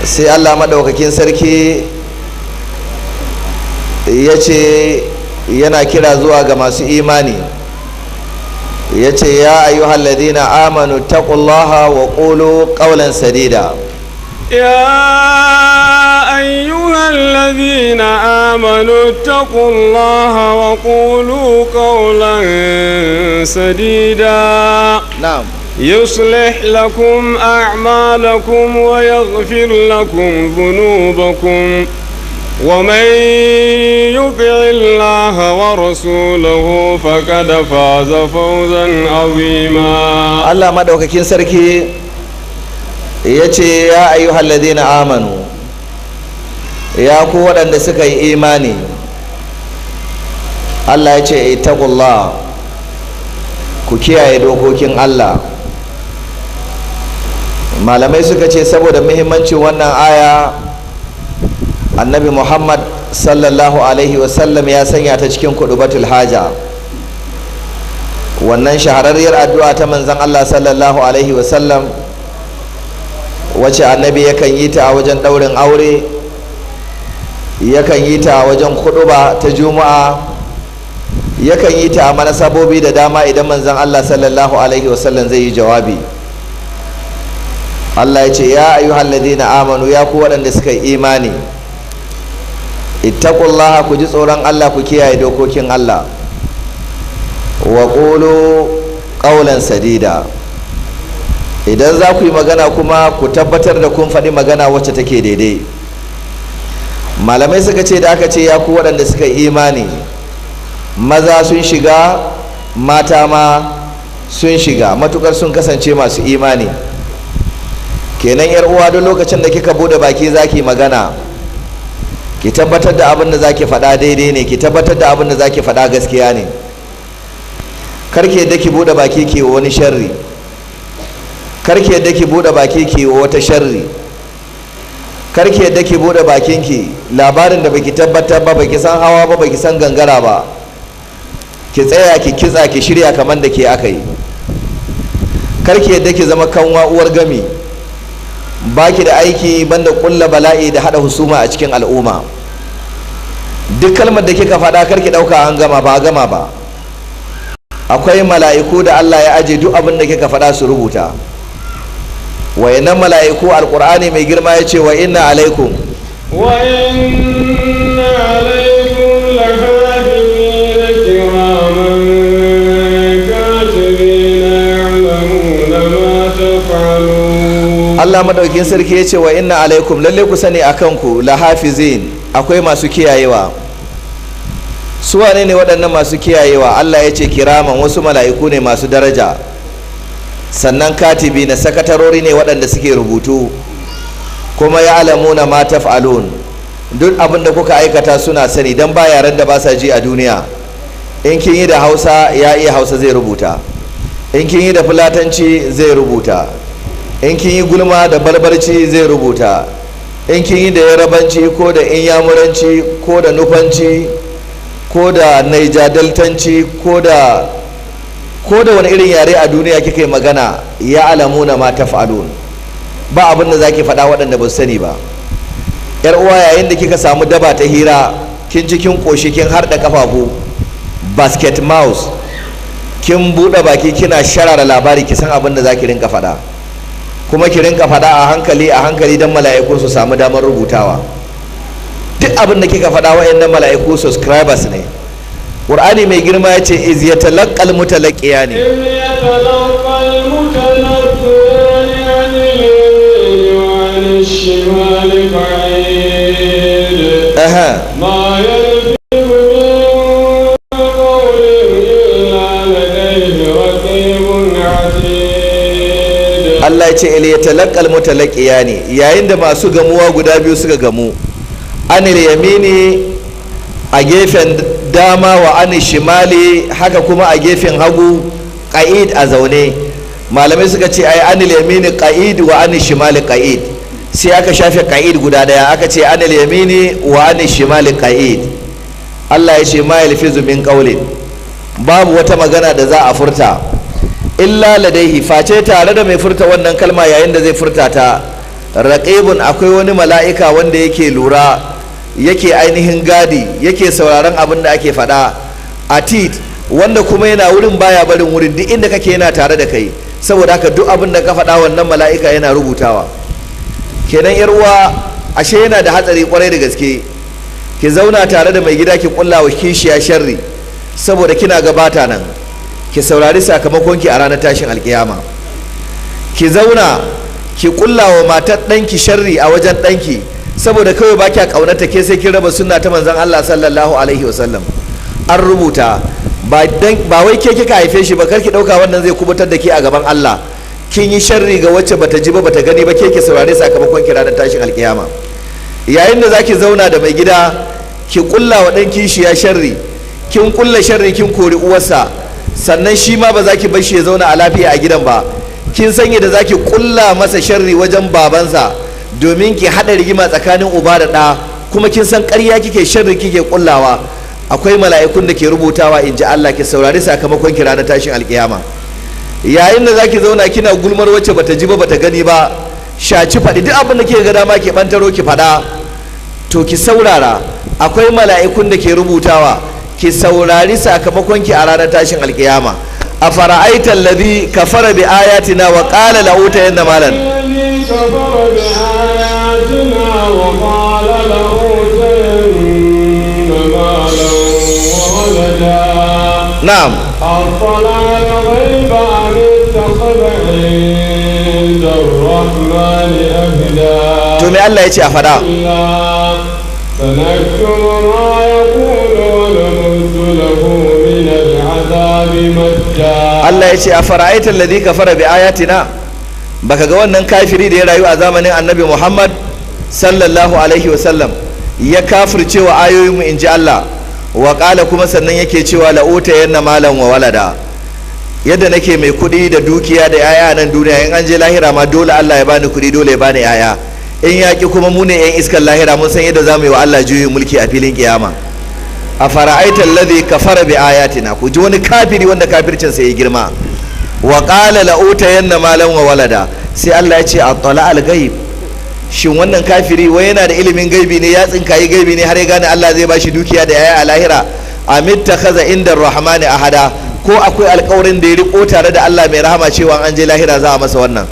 sai Allah maɗaukakin sarki ya ce yana kira zuwa ga masu imani, ya ce ya ayyuhal ladina amanu taqullaha wa qulu qawlan sadida. يا أيها الذين آمنوا اتقوا الله وقولوا قولا سديدا na'am يصلح لكم أعمالكم ويغفر لكم ذنوبكم ومن يطع الله ورسوله فقد فاز فوزا عظيما. Allah madaukakin sarki ya ce ya ayyuhal ladina amanu, ya ku waɗanda suka yi imani. Allah ya ce ittaqullah, ku kiyaye dokokin Allah. Malamai suka ce saboda muhimmancin wannan aya, Annabi Muhammad sallallahu alaihi wasallam ya sanya ta cikin kudubatul haja, wannan shahararriyar addu'a ta manzon Allah sallallahu alaihi wasallam, wacce Annabi yakan yi ta a wajen ɗaurin aure, yakan yi ta a wajen kuduba ta Juma'a, yakan yi ta a manasabobi da dama idan manzon Allah sallallahu alaihi wasallam zai yi jawabi. Allah ya ce ya ayyuhal ladina amanu, ya ku waɗanda suka yi imani, ittaqullaha, ku ji tsoron Allah, ku kiyaye dokokin Allah, wa qulu qawlan sadida. Idan za ku yi magana kuma ku tabbatar da kun faɗi magana wacce take daidai. Malamai suka ce da aka ce ya ku waɗanda suka yi imani, maza sun shiga, mata ma sun shiga, matukar sun kasance masu imani. Kenan yar uwa, duk lokacin da kika bude baki zaki magana, ki tabbatar da abin da zaki faɗa daidai ne, ki tabbatar da abin da zaki faɗa gaskiya ne. Kar ki yadda ki bude baki ki wani sharri, kar ki yadda ki bude baki ki wata sharri, kar ki yadda ki bude bakinki labarin da baki tabbatar ba, baki san hawa ba, baki san gangara ba, ki tsaya ki kitsa ki shirya kamar da ke aka yi. Kar ki yadda ki zama kanwa uwar gami, baki da aiki banda kulla bala'i da hada husuma a cikin al'umma. Duk kalmar da kika faɗa kar ki ɗauka an gama, ba a gama ba. Akwai mala'iku da Allah ya aje duk abin da kika faɗa su rubuta. Wayannan mala'iku, Alƙur'ani mai girma ya ce wa inna alaikum وإن عليكم لحافظين كراما كاتبين يعلمون ما تفعلون. Allah madaukin sarki ya ce wa inna alaikum, lalle ku sani akan ku, lahafizin, akwai masu kiyayewa. Su wane ne waɗannan masu kiyayewa? Allah ya ce kiraman, wasu mala'iku ne masu daraja, sannan katibi na sakatarori ne waɗanda suke rubutu, kuma ya alamuna ma taf'alun, duk abin da kuka aikata suna sani, don ba yaren da ba sa ji a duniya. In kin yi da Hausa, ya iya Hausa, zai rubuta. In kin yi da Fulatanci, zai rubuta. In kin yi gulma da Barbarci, zai rubuta. In kin yi da Yarabanci ko da Inyamuranci ko da Nufanci ko da Naija Deltanci ko da wani irin yare a duniya kika yi magana, ya alamuna ma taf'alun, ba abin da zaki faɗa waɗanda ba su sani ba. Yar uwa, yayin da kika samu daba ta hira, kin ci kin ƙoshi, kin harda kafafu basket mouse, kin buɗe baki kina sharara labari, ki san abin da zaki rinka faɗa, kuma ki rinka faɗa a hankali a hankali don mala'iku su samu damar rubutawa. Duk abin da kika faɗa, wayannan mala'iku subscribers ne. Ƙur'ani mai girma ya ce iz yatalaqqal mutalaqiyani إذ يتلقى المتلقيان عن اليمين وعن الشمال قعيد ما يلفظ من قول إلا لديه رقيب عتيد. Allah ya ce il yatalaqqal mutalaqiyani, yayin da masu gamuwa guda biyu suka gamu, anil yamini, a gefen dama, wa anil shimali, haka kuma a gefen hagu, qa'id, a zaune. Malamai suka ce ai anil yamini qa'id wa anil shimali qa'id, sai aka shafe qa'id guda daya, aka ce anil yamini wa anil shimali qa'id. Allah ya ce ma yalfizu min qawlin, babu wata magana da za a furta. Illa ladaihi, face tare da mai furta wannan kalma yayin da zai furta ta, raqibun, akwai wani mala'ika wanda yake lura, yake ainihin gadi, yake sauraron abin da ake faɗa. Atid, wanda kuma yana wurin baya barin wurin, duk inda kake yana tare da kai. Saboda haka duk abin da ka faɗa wannan mala'ika yana rubutawa. Kenan yar uwa, ashe yana da hatsari kwarai da gaske ki zauna tare da mai gida ki kulla wa kishiya sharri saboda kina gabata nan. Ki saurari sakamakonki a ranar tashin alkiyama. Ki zauna ki kulla wa matar ɗanki sharri a wajen ɗanki saboda kawai ba kya ƙaunata ke, sai kin raba sunna ta manzon Allah sallallahu alaihi wasallam. An rubuta, ba wai ke kika haife shi ba, kar ki ɗauka wannan zai kubutar da ke a gaban Allah. Kin yi sharri ga wacce bata ji ba bata gani ba, ke ki saurari sakamakon ki ranar tashin alkiyama. Yayin da zaki zauna da mai gida ki kulla wa ɗan kishiya sharri, kin kulla sharri kin kori uwarsa, sannan shi ma ba za ki bar shi ya zauna a lafiya a gidan ba. Kin san yadda za ki kulla masa sharri wajen babansa domin ki haɗa rigima tsakanin uba da ɗa, kuma kin san ƙarya kike, sharri kike kullawa. Akwai mala'ikun da ke rubutawa, in ji Allah. Ki saurari sakamakon ki ranar tashin alkiyama. Yayin da za ki zauna kina gulmar wacce bata ji ba bata gani ba, shaci faɗi duk abin da kike ga dama ki ɓantaro ki faɗa, to ki saurara, akwai mala'ikun da ke rubutawa. Ki saurari sakamakon ki a ranar tashin alkiyama. A fara'aita alladhi kafara bi ayatina wa qala la utayanna malan. الذي كفر بآياتنا وقال لأوتين مالا وولدا Na'am. أطلع الغيب أم اتخذ عند الرحمن أهدا To me Allah ya ce a faɗa? كلا سنكتب ما يقول ونمد له من العذاب مدا. Allah ya ce a fara'aita alladhi kafara bi ayatina, baka ga wannan kafiri da ya rayu a zamanin Annabi Muhammad sallallahu alaihi wasallam ya kafirce wa ayoyin mu, inji Allah, wa qala, kuma sannan yake cewa la utayanna malan wa walada, yadda nake mai kuɗi da dukiya da yaya a nan duniya, in an je lahira ma dole Allah ya bani kuɗi, dole ya bani yaya. In yaƙi kuma mu ne yan iskan lahira, mun san yadda za mu yi wa Allah juyin mulki a filin kiyama. A fara'aita alladhi kafara bi ayatina, ku ji wani kafiri wanda kafircin sa ya girma, wa qala la utayanna malan wa walada. Sai Allah ya ce attala al ghaib, shin wannan kafiri wai yana da ilimin gaibi ne, ya tsinkayi gaibi ne har ya gane Allah zai bashi dukiya da yaya a lahira? Amittakhadha inda rahmani ahada, ko akwai alƙawarin da ya riko tare da Allah mai rahama cewa an je lahira za a masa wannan?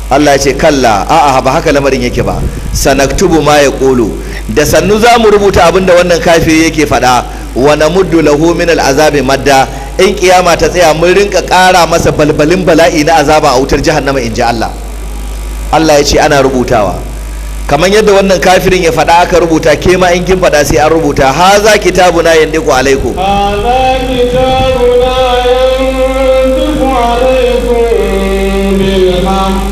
Allah ya ce kalla, a'a, ba haka lamarin yake ba. Sanaktubu ma ya ƙulu, da sannu za mu rubuta abin da wannan kafiri yake faɗa, wa namuddu lahu min al'azabi madda, in kiyama ta tsaya mun rinka ƙara masa balbalin bala'i na azaba a wutar jahannama, in ji Allah. Allah ya ce ana rubutawa, kamar yadda wannan kafirin ya faɗa aka rubuta, ke ma in kin faɗa sai an rubuta. Haza kitabuna yandiku alaikum. هذا كتابنا ينطق عليكم بالحق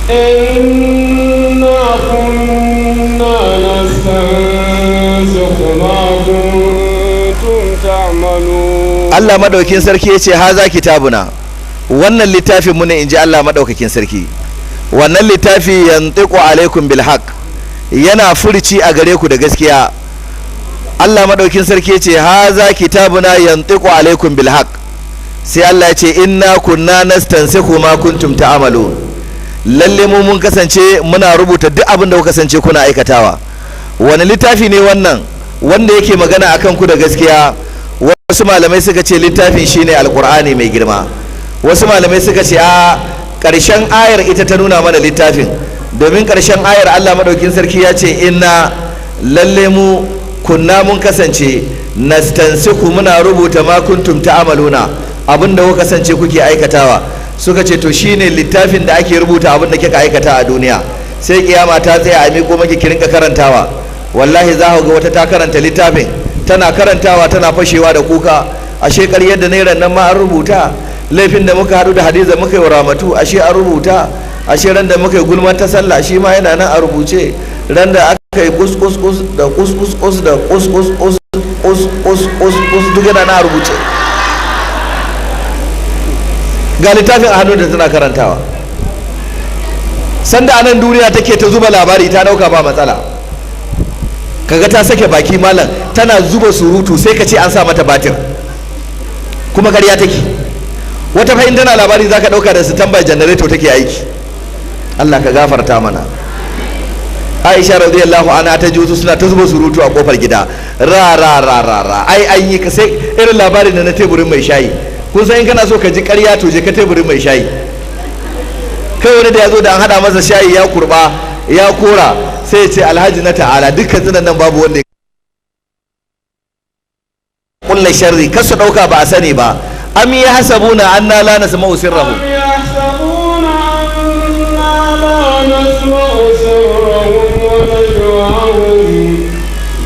إنا كنا نستنسخ ما كنتم تعملون. Allah madaukakin sarki ya ce haza kitabuna, wannan littafin mu ne, in ji Allah madaukakin sarki. Wannan littafi yantiqu alaikum bil haqq, yana furici a gare ku da gaskiya. Allah madaukakin sarki ya ce haza kitabuna yantiqu alaikum bil haqq. Sai Allah ya ce inna kunna nastansikhu ma kuntum ta'malun, lalle mu mun kasance muna rubuta duk abin da kuka kasance kuna aikatawa. Wani littafi ne wannan wanda yake magana akan ku da gaskiya? Wasu malamai suka ce littafin shine Alkur'ani mai girma. Wasu malamai suka ce a ƙarshen ayar ita ta nuna mana littafin, domin ƙarshen ayar Allah maɗaukin sarki ya ce inna, lalle mu, kunna, mun kasance, nastansiku, muna rubuta, ma kuntum ta'amaluna, abinda kuka kasance kuke aikatawa. Suka ce to shine littafin da ake rubuta abinda kika aikata a duniya, sai kiyama ta tsaya a miƙo maki ki rinka karantawa. Wallahi za ku ga wata ta karanta littafin, tana karantawa tana fashewa da kuka: ashe ƙaryar da nairan nan ma an rubuta, laifin da muka haɗu da Hadiza muka yi wa Ramatu ashe an rubuta, ashe ran da muka yi gulman ta sallah shi ma yana nan a rubuce, ran da aka yi kus kus kus da kus kus kus da kus kus kus kus kus kus kus duk yana nan a rubuce. Ga littafin a hannun da tana karantawa. Sanda anan duniya take ta zuba labari ta dauka ba matsala, kaga ta sake baki malam tana zuba surutu sai ka ce an sa mata batir, kuma ƙarya take. Wata fahim tana labari zaka dauka da standby generator take aiki. Allah ka gafarta mana. Aisha radiyallahu anha ta ji wasu suna ta zuba surutu a kofar gida, ra ra ra ra ra, ai an yi ka sai irin labarin da na teburin mai shayi. Kun san in kana so ka ji ƙarya, to je ka teburin mai shayi. Kai wani da ya zo da an hada masa shayi ya kurba ya kora, sai ya ce alhaji na ta'ala dukkan tsinan nan babu wanda ya kulla sharri, kar su dauka ba a sani ba. Am yahsabuna anna la nasma'u sirrahum. أم يحسبون أنا لا نسمع سرهم ونجواهم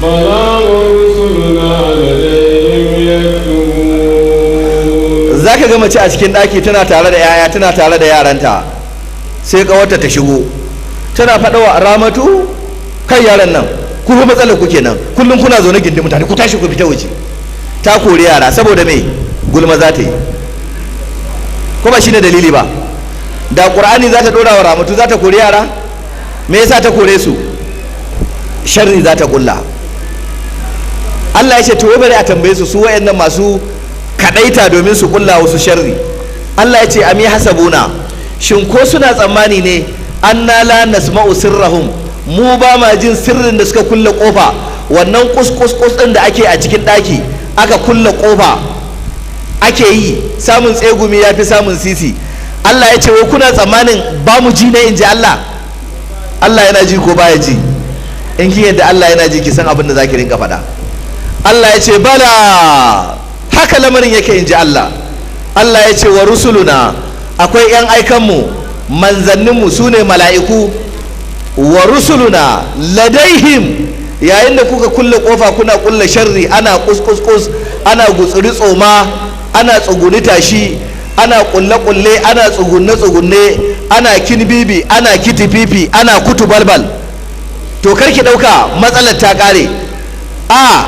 بلى ورسلنا لديهم يكتبون. Zaka ga mace a cikin ɗaki tana tare da yaya, tana tare da yaranta, sai kawarta ta shigo tana faɗawa Ramatu, kai yaran nan ku fa matsalar ku kenan, kullum kuna zaune gindin mutane, ku tashi ku fita waje. Ta kori yara saboda me? Gulma za ta yi. Ko ba shine dalili ba? Da Qur'ani za ta dora wa Ramatu, za ta kori yara? Me yasa ta kore su? Sharri za ta kulla. Allah ya ce to bari a tambaye su, su wayannan masu kadaita domin su kulla wasu sharri. Allah ya ce ami hasabuna, shin ko suna tsammani ne anna la nasma'u sirrahum, mu ba ma jin sirrin da suka kulle kofa, wannan kus kus kus din da ake a cikin daki aka kulle kofa ake yi, samun tsegumi ya fi samun sisi. Allah ya ce wai kuna tsammanin ba mu ji ne? In ji Allah. Allah yana ji ko baya ji? In kin yadda Allah yana ji, ki san abin da zaki rinka faɗa. Allah ya ce bala, haka lamarin yake, in ji Allah. Allah ya ce wa rusuluna, akwai 'yan aikanmu, manzanninmu, su ne mala'iku. Wa rusuluna ladaihim, yayin da kuka kulle kofa kuna kulle sharri, ana kus ana gutsuri tsoma, ana tsuguni tashi, ana kulle kulle, ana tsugunne tsugunne, ana kinbibi, ana kitififi, ana kutu balbal, to karki dauka matsalar ta kare. A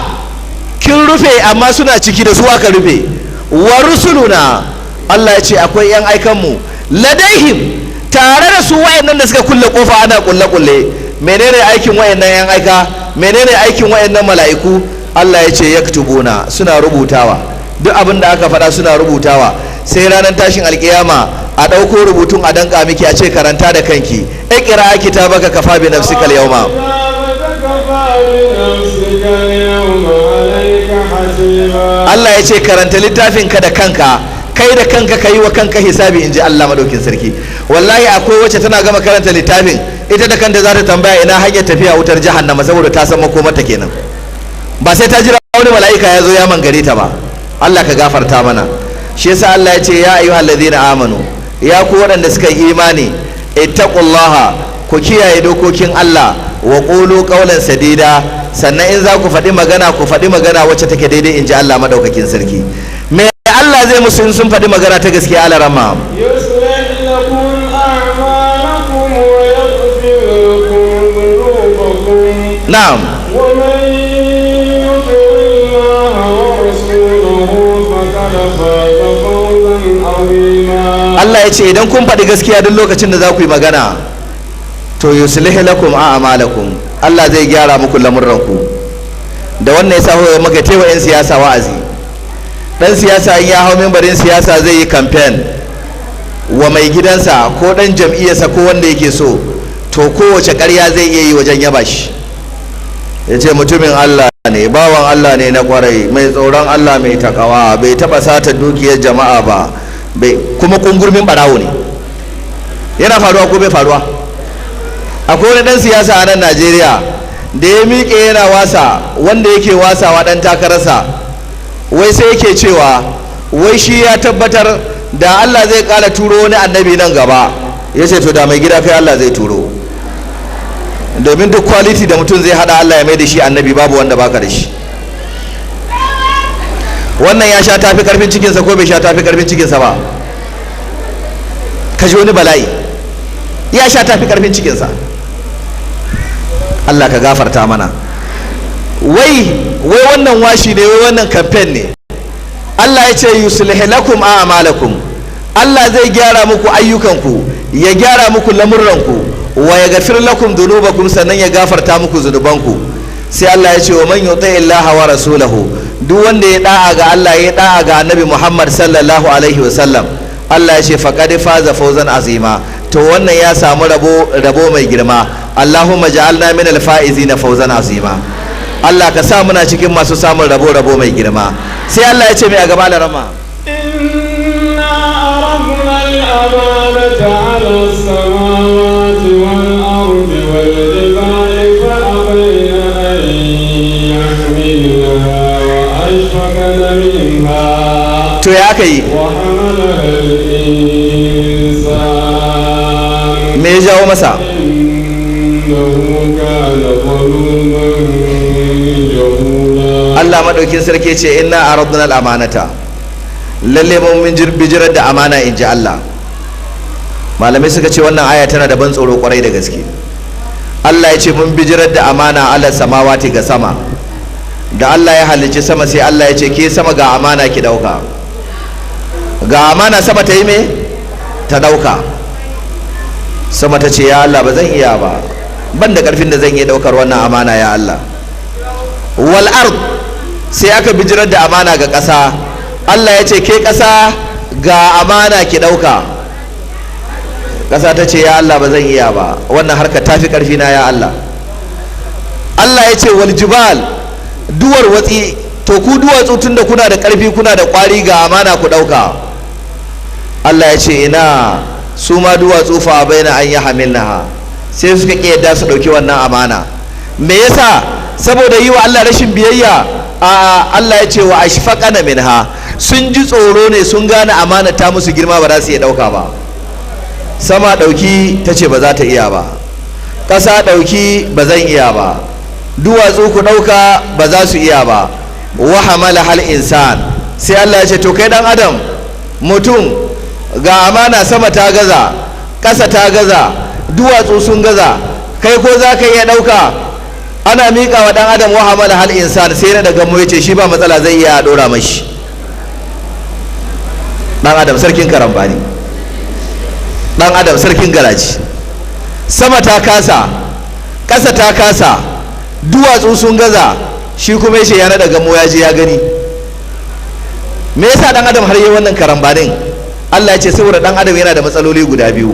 kin rufe amma suna ciki, da su aka rufe. Wa rusuluna, Allah ya ce akwai yan aikanmu, ladaihim, tare da su wayannan da suka kulle kofa ana kulle kulle. Menene aikin wayannan yan aika? Menene aikin wayannan mala'iku? Allah ya ce yaktubuna, suna rubutawa. Duk abin da aka faɗa suna rubutawa. Sai ranar tashin alkiyama a ɗauko rubutun a danka miki, a ce karanta da kanki. Iqra kitabaka kafa bi nafsikal yawma. كتابك كفى بنفسك اليوم عليك حسيبا. Allah ya ce karanta littafin ka da kanka, kai da kanka ka yi wa kanka hisabi, in ji Allah madaukin sarki. Wallahi akwai wacce tana gama karanta littafin, ita da kanta za ta tambaya ina hanyar tafiya wutar jahannama, saboda ta san makomarta kenan, ba sai ta jira wani mala'ika ya zo ya mangare ta ba. Allah ka gafarta mana. Shi yasa Allah ya ce ya ayyuhal ladina amanu, ya ku waɗanda suka yi imani, ittaqullaha, ku kiyaye dokokin Allah, wa qulu qawlan sadida, sannan in za ku faɗi magana, ku faɗi magana wacce take daidai, in ji Allah madaukakin sarki. Me Allah zai musu in sun faɗi magana ta gaskiya, alarama? يصلح لكم أعمالكم ويغفر لكم ذنوبكم، na'am ومن يطع الله ورسوله فقد فاز فوزا عظيما. Allah ya ce idan kun faɗi gaskiya duk lokacin da za ku yi magana, to yuslih lakum a'malakum, Allah zai gyara muku lamurranku. Da wannan yasa hoye maka tewa yan siyasa wa'azi. Dan siyasa in ya hau mimbarin siyasa zai yi campaign wa mai gidansa ko dan jam'iyyarsa ko wanda yake so, to kowace ƙarya zai iya yi wajen yaba shi. Ya ce mutumin Allah ne, bawan Allah ne na kwarai, mai tsoron Allah, mai takawa, bai taba sata dukiyar jama'a ba, bai kuma kungurmin barawo ne. Yana faruwa ko bai faruwa? Akwai wani dan siyasa a nan Najeriya da ya miƙe yana wasa wanda yake wasawa dan takararsa, wai sai yake cewa wai shi ya tabbatar da Allah zai ƙara turo wani annabi nan gaba, ya ce to da mai gida kai Allah zai turo, domin duk quality da mutum zai hada Allah ya mai da shi annabi, babu wanda baka da shi. Wannan ya sha tafi karfin cikinsa ko bai sha tafi karfin cikinsa ba? Ka ji wani bala'i, ya sha tafi karfin cikinsa. Allah ka gafarta mana. Wai wai wannan washi ne, wai wannan campaign ne. Allah ya ce yuslih lakum a'malakum, Allah zai gyara muku ayyukanku, ya gyara muku lamurranku, wa yaghfir lakum dhunubakum, sannan ya gafarta muku zunubanku. Sai Allah ya ce wa man yuti illaha wa rasulahu, duk wanda ya da'a ga Allah, ya da'a ga Annabi Muhammad sallallahu alaihi wa sallam. Allah ya ce faqad faza fawzan azima. To wannan ya samu rabo, rabo mai girma. Allahumma ja'alna min al-faizina fawzan azima. Allah ka sa muna cikin masu samun rabo, rabo mai girma. Sai Allah ya ce mai a gaba da rama. إنا أردنا الأمانة على السماوات والأرض والجبال فأبين أن يحملنها وأشفقن منها To ya aka yi? وحملها الإنسان Me ya jawo masa? إنه كان ظلوما جهولا. Allah madaukin sarki ce inna aradna al-amanata, lalle mun bijirar da amana, in ji Allah. Malamai suka ce wannan aya tana da ban tsoro kwarai da gaske. Allah ya ce mun bijirar da amana ala samawati, ga sama. Da Allah ya halicci sama, sai Allah ya ce ke sama, ga amana ki dauka. Ga amana. Sama ta yi me? Ta dauka. Sama ta ce ya Allah, ba zan iya ba, ban da karfin da zan iya daukar wannan amana, ya Allah. Wal ard, sai aka bijirar da amana ga ƙasa. Allah ya ce ke ƙasa, ga amana ki ɗauka. Ƙasa ta ce ya Allah, ba zan iya ba, wannan harka ta fi ƙarfi na, ya Allah. Allah ya ce wal jibal, duwar watsi, to ku duwatsu, tunda kuna da ƙarfi, kuna da ƙwari, ga amana ku ɗauka. Allah ya ce ina, su ma duwatsu fa baina an yi hamilnaha, sai suka ƙi yadda su ɗauki wannan amana. Me yasa? Saboda yi wa Allah rashin biyayya? A Allah ya ce wa ashfaqana minha, sun ji tsoro ne, sun gane amana ta musu girma, ba za su iya ɗauka ba. Sama ɗauki, ta ce ba za ta iya ba. Ƙasa ɗauki, ba zan iya ba. Duwatsu ku ɗauka, ba za su iya ba. Wa hamala hal insan, sai Allah ya ce to kai dan adam, mutum, ga amana, sama ta gaza, ƙasa ta gaza, duwatsu sun gaza, kai ko za ka iya ɗauka? Ana miƙa wa ɗan adam, wa hamala hal insan, sai na daga mu ya ce shi ba matsala, zai iya ɗora mashi. Ɗan adam sarkin karambani, ɗan adam sarkin garaji. Sama ta kasa, ƙasa ta kasa, duwatsu sun gaza, shi kuma yace ya naɗa gamo, ya je ya gani. Me yasa ɗan adam har yi wannan karambanin? Allah ya ce saboda ɗan adam yana da matsaloli guda biyu.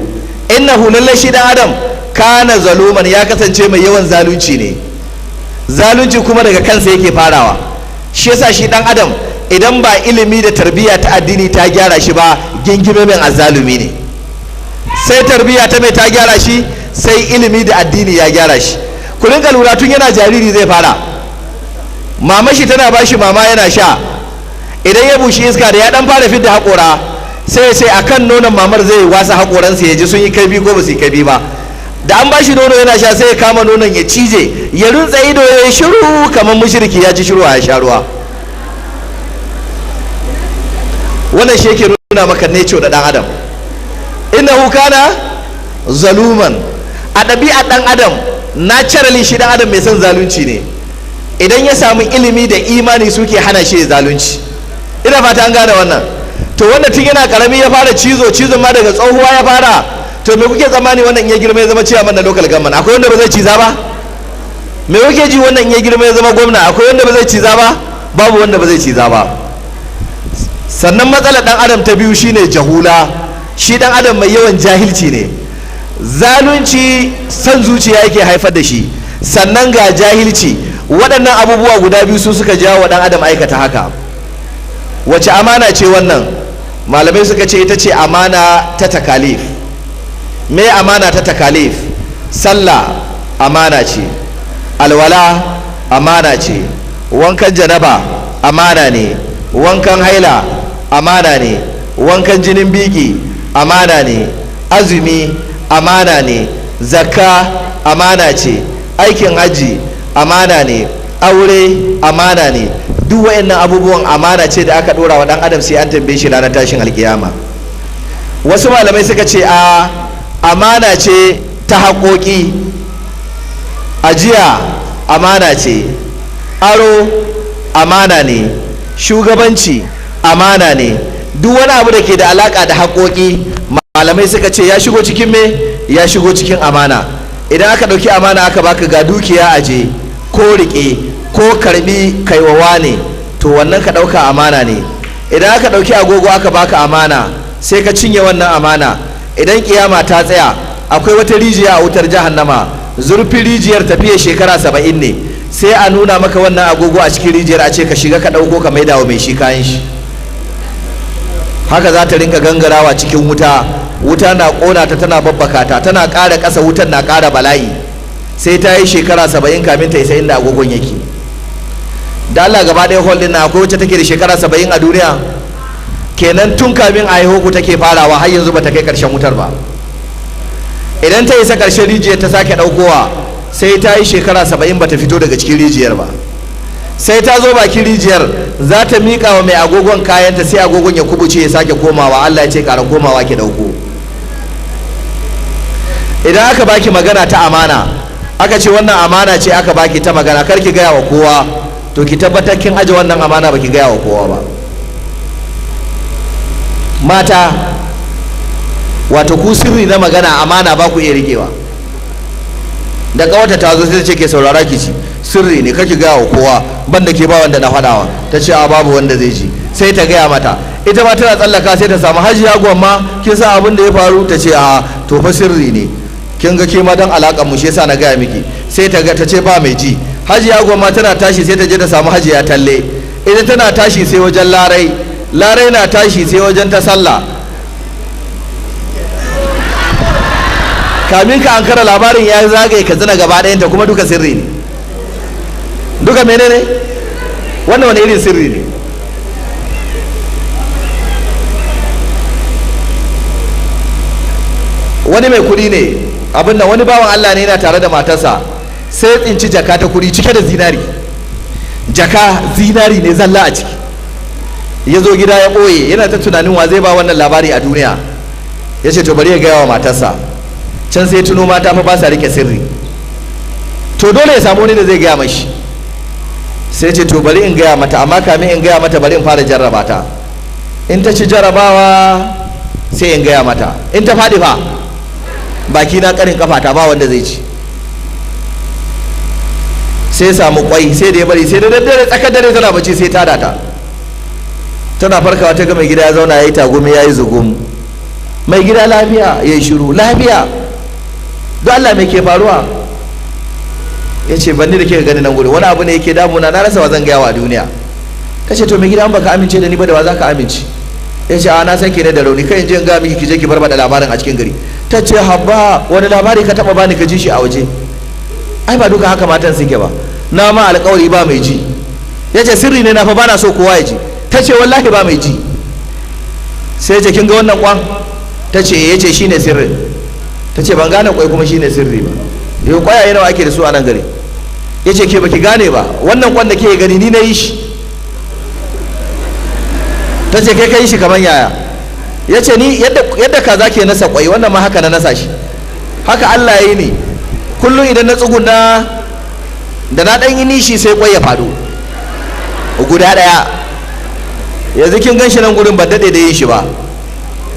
Innahu, lallai shi ɗan adam, kana zaluman, ya kasance mai yawan zalunci ne. Zalunci kuma daga kansa yake farawa. Shi yasa shi ɗan adam, idan ba ilimi da tarbiyya ta addini ta gyara shi ba, gingime mai azzalumi ne. Sai tarbiyya ta mai ta gyara shi, sai ilimi da addini ya gyara shi. Ku rinka lura, tun yana jariri zai fara. Mama shi tana bashi mama yana sha, idan ya bushi iska da ya dan fara fidda haƙora, sai ya ce akan nonon mamar zai wasa haƙoransa, ya ji sun yi kaifi ko ba su yi kaifi ba. Da an bashi nono yana sha, sai ya kama nonon ya cije, ya runtse ido, ya yi shiru kamar mushriki ya ci shiru a sha ruwa. Wannan shi yake nuna maka nature da dan adam. Innahu kana zaluman, a ɗabi'a ɗan adam, naturally shi ɗan adam mai son zalunci ne. Idan ya samu ilimi da imani, suke hana shi zalunci. Ina fata an gane wannan. To wanda tun yana karami ya fara cizo, cizon ma daga tsohuwa ya fara, to me kuke tsammani wannan in ya girma ya zama ciyaman na local government? Akwai wanda ba zai ciza ba? Me kuke ji wannan in ya girma ya zama gwamna? Akwai wanda ba zai ciza ba? Babu wanda ba zai ciza ba. Sannan matsalar dan adam ta biyu shine jahula, shi dan adam mai yawan jahilci ne. Zalunci son zuciya yake haifar da shi, sannan ga jahilci. Waɗannan abubuwa guda biyu su suka jawo wa dan adam aikata haka. Wace amana ce wannan? Malamai suka ce ita ce amana ta takalif. Me amana ta takalif? Sallah amana ce, alwala amana ce, wankan janaba amana ne, wankan haila amana ne, wankan jinin biki amana ne, azumi amana ne, zakka amana ce, aikin hajji amana ne, aure amana ne. Duk waɗannan abubuwan amana ce da aka ɗora wa ɗan adam, sai an tambaye shi ranar tashin alkiyama. Wasu malamai suka ce a amana ce ta haƙoƙi. Ajiya amana ce, aro amana ne, shugabanci amana ne. Duk wani abu da ke da alaka da haƙoƙi, malamai suka ce ya shigo cikin me? Ya shigo cikin amana. Idan aka ɗauki amana aka baka, ga dukiya aje ko riƙe ko karbi kaiwawa ne, to wannan ka ɗauka amana ne. Idan aka ɗauki agogo aka baka amana, Sai ka cinye wannan amana. Idan kiyama ta tsaya, akwai wata rijiya a wutar jahannama, zurfin rijiyar tafiya shekara 70 ne. Sai a nuna maka wannan agogo a cikin rijiyar, a ce ka shiga ka ɗauko ka maida wa mai shi kayan shi. Haka za ta rinka gangarawa cikin wuta, wuta na ƙona ta, tana babbaka ta, tana ƙara ƙasa, wutan na ƙara bala'i. Sai ta yi shekara 70 kamin ta isa inda agogon yake. Da Allah, gaba ɗaya hall ɗin na akwai wacce take da shekara 70 a duniya? Kenan tun kamin a haihu take farawa, har yanzu bata kai ƙarshen wutar ba. Idan ta isa ƙarshen rijiyar ta sake ɗaukowa, sai ta yi shekara 70 bata fito daga cikin rijiyar ba. Sai ta zo bakin rijiyar, za ta miƙa wa mai agogon kayanta, sai agogon ya kubuce ya sake komawa. Allah ya ce ƙara komawa ki ɗauko. Idan aka baki magana ta amana, aka ce wannan amana ce aka baki ta magana, kar ki gaya wa kowa, to ki tabbatar kin aje wannan amana, baki gaya wa kowa ba. Mata, wato ku sirri na magana amana ba ku iya rikewa. Da kawata ta zo, sai ta ce, ke saurara ki ci, sirri ne, kake gaya wa kowa, banda ke, ba wanda na faɗawa. Ta ce, a babu wanda zai ji. Sai ta gaya mata. Ita ma tana tsallaka sai ta samu Hajiya Gwamma, kin san abin da ya faru? Ta ce, a to fa sirri ne, kin ga ke ma dan alakan mu shi yasa na gaya miki. Sai ta ga ta ce ba mai ji. Hajiya Gwamma tana tashi sai ta je ta samu Hajiya Talle. Ita tana tashi sai wajen Larai. Larai na tashi sai wajen ta sallah. Kamin ka ankara, labarin ya zagaye Katsina gaba ɗayanta, kuma duka sirri ne. Duka menene wannan? Wani irin sirri ne? Wani mai kuɗi ne, abin nan, wani bawan Allah ne, yana tare da matarsa, sai ya tsinci jaka ta kuɗi cike da zinari. Jaka zinari ne zalla a ciki. Ya zo gida ya ɓoye, yana ta tunanin wa zai ba wannan labari a duniya. Ya ce to bari ya gaya wa matarsa. Can sai tuno mata fa ba sa rike sirri, to dole ya samu wani da zai gaya mashi. Sai ce to bari in gaya mata, amma kamin in gaya mata bari in fara jarraba ta. In ta ci jarrabawa sai in gaya mata, in ta faɗi fa baki na karin kafa ta, ba wanda zai ci. Sai samu kwai, sai da ya bari sai da daddare, tsakar dare, tana bacci sai ta data. Tana farkawa ta ga mai gida ya zauna, ya yi tagumi, ya yi zugum. Mai gida, lafiya? Ya yi shiru. Lafiya? Don Allah, mai ke faruwa? Ya ce, banni da ke gani nan gudu, wani abu ne yake damuna, na rasa wa zan gaya wa a duniya. Ta ce, to mai gida, an baka amince da ni ba, da wa za ka amince? Ya ce, a na san ke ne da rauni, kai in je in ga miki, ki je ki barbada labarin a cikin gari. Ta ce, habba, wani labari ka taba bani ka ji shi a waje? Ai ba duka haka matan suke ba. Na ma alƙawari ba mai ji. Ya ce, sirri ne na fa, bana so kowa ya ji. Ta ce, wallahi ba mai ji. Sai ya ce, kin ga wannan kwan? Ta ce, ya ce, shine sirrin. Ta ce, ban gane kwai kuma shine sirri ba, yau kwayaye nawa ake da su a nan gari? Ya ce, ke baki gane ba, wannan kwan da ke gani ni na yi shi. Ta ce, kai ka yi shi kamar yaya? Ya ce, ni yadda kaza ke nasa kwai, wannan ma haka na nasa shi. Haka Allah ya yi ni, kullum idan na tsuguna da na ɗan yi nishi sai kwai ya faɗo guda ɗaya. Yanzu kin gan shi nan gurin, ban daɗe da yin shi ba.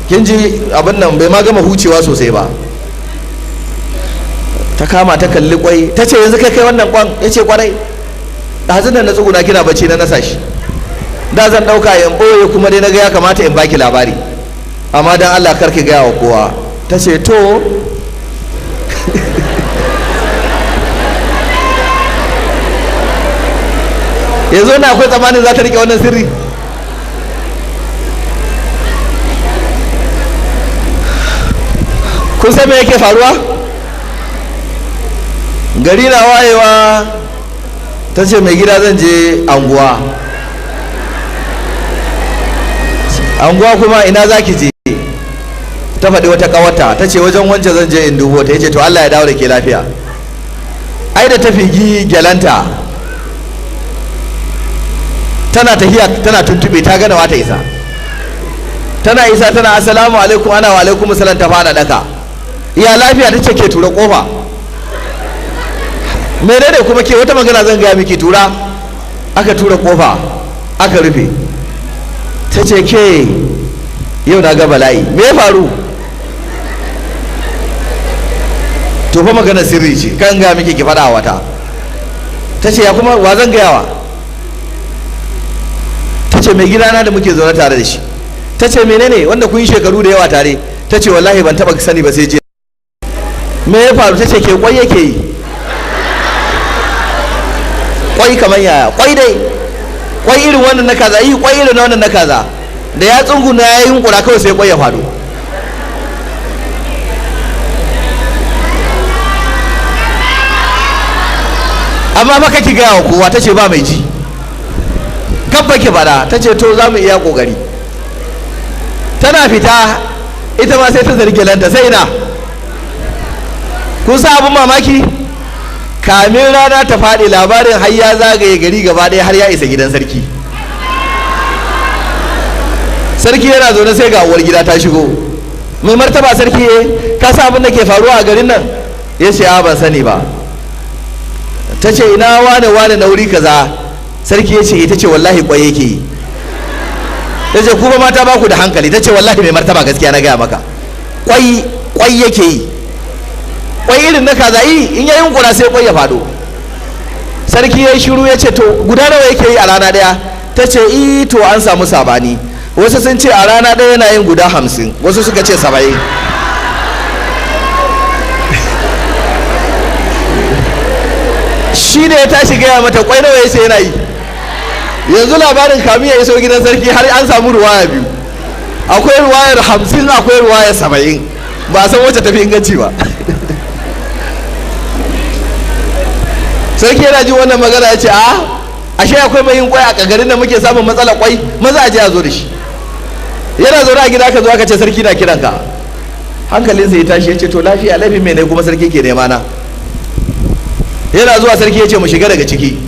Kin ji abin nan bai ma gama hucewa sosai ba. Ta kama ta kalli kwai, ta ce, yanzu kai kai wannan kwan? Ya ce, kwarai, ɗazun nan na tsuguna kina bacci na nasa shi. Da zan ɗauka in ɓoye, kuma dai na ga ya kamata in baki labari, amma dan Allah kar ki gaya wa kowa. Ta ce, to. Yanzu na akwai tsammanin za ta rike wannan sirri? Kun san me yake faruwa? Gari na wayewa, ta ce, mai gida, zan je anguwa. Anguwa kuma ina za ki je? Ta faɗi wata ƙawarta, ta ce, wajen wancan zan je in dubo ta. Yace, to Allah ya dawo da ke lafiya. Ai da ta figi gyalanta tana tahiya tana tuntube, ta gana wata isa. Tana isa tana, assalamu alaikum, ana wa alaikum salam. Ta fara daka, ya lafiya? Ta ce, ke tura kofa. Menene kuma? Ke, wata magana zan gaya miki, tura. Aka tura kofa aka rufe. Ta ce, ke, yau na ga bala'i. Me ya faru? To fa magana sirri ce, kan ga miki ki faɗa wata. Ta ce, ya kuma wa zan gayawa? Ta ce, mai gidana da muke zaune tare da shi. Ta ce menene wanda kun yi shekaru da yawa tare? Ta ce wallahi ban taba sani ba sai jiya. Me ya faru? Ta ce ke kwai yake yi. Kwai kamar yaya? Kwai dai, kwai irin wannan na kaza. Yi kwai irin wannan na kaza da ya tsunguna ya yi yunkura kawai sai kwai ya faɗo. Amma maka ki gaya wa kowa. Ta ce ba mai ji, gabba ki fada. Ta ce to za mu iya kokari. Tana fita ita ma sai ta zargi lanta sai ina. Kun sa abin mamaki, kamin rana ta faɗi labarin har ya zagaye gari gaba ɗaya har ya isa gidan sarki. Sarki yana zaune sai ga uwar gida ta shigo. Mai martaba sarki, ka sa abin da ke faruwa a garin nan? Ya ce a ban sani ba. Ta ce ina wane wane na wuri kaza? Sarki ya ce ita ce wallahi kwai yake yi. Ta ce kuma mata ba ku da hankali. Ta ce wallahi mai martaba gaskiya na gaya maka, kwai kwai yake yi, kwai irin na kaza. Yi in ya yunkura sai kwai ya faɗo. Sarki ya yi shiru ya ce to guda nawa yake yi a rana ɗaya? Ta ce i to an samu sabani, wasu sun ce a rana ɗaya yana yin guda 50, wasu suka ce 70. Shi ne ya tashi gaya mata kwai nawa ya ce yana yi. Yanzu labarin kamin ya iso gidan sarki har an samu ruwaya biyu, akwai ruwayar 50, akwai ruwayar 70, ba a san wacce tafi inganci ba. Sarki yana jin wannan magana ya ce a ashe akwai mai yin kwai a garin da muke samun matsala kwai, maza a je a zo da shi. Yana zaune a gida aka zo aka ce sarki na kiranka. Hankalinsa ya tashi ya ce to lafiya, laifin mai ne kuma sarki ke nema na? Yana zuwa sarki ya ce mu shiga daga ciki.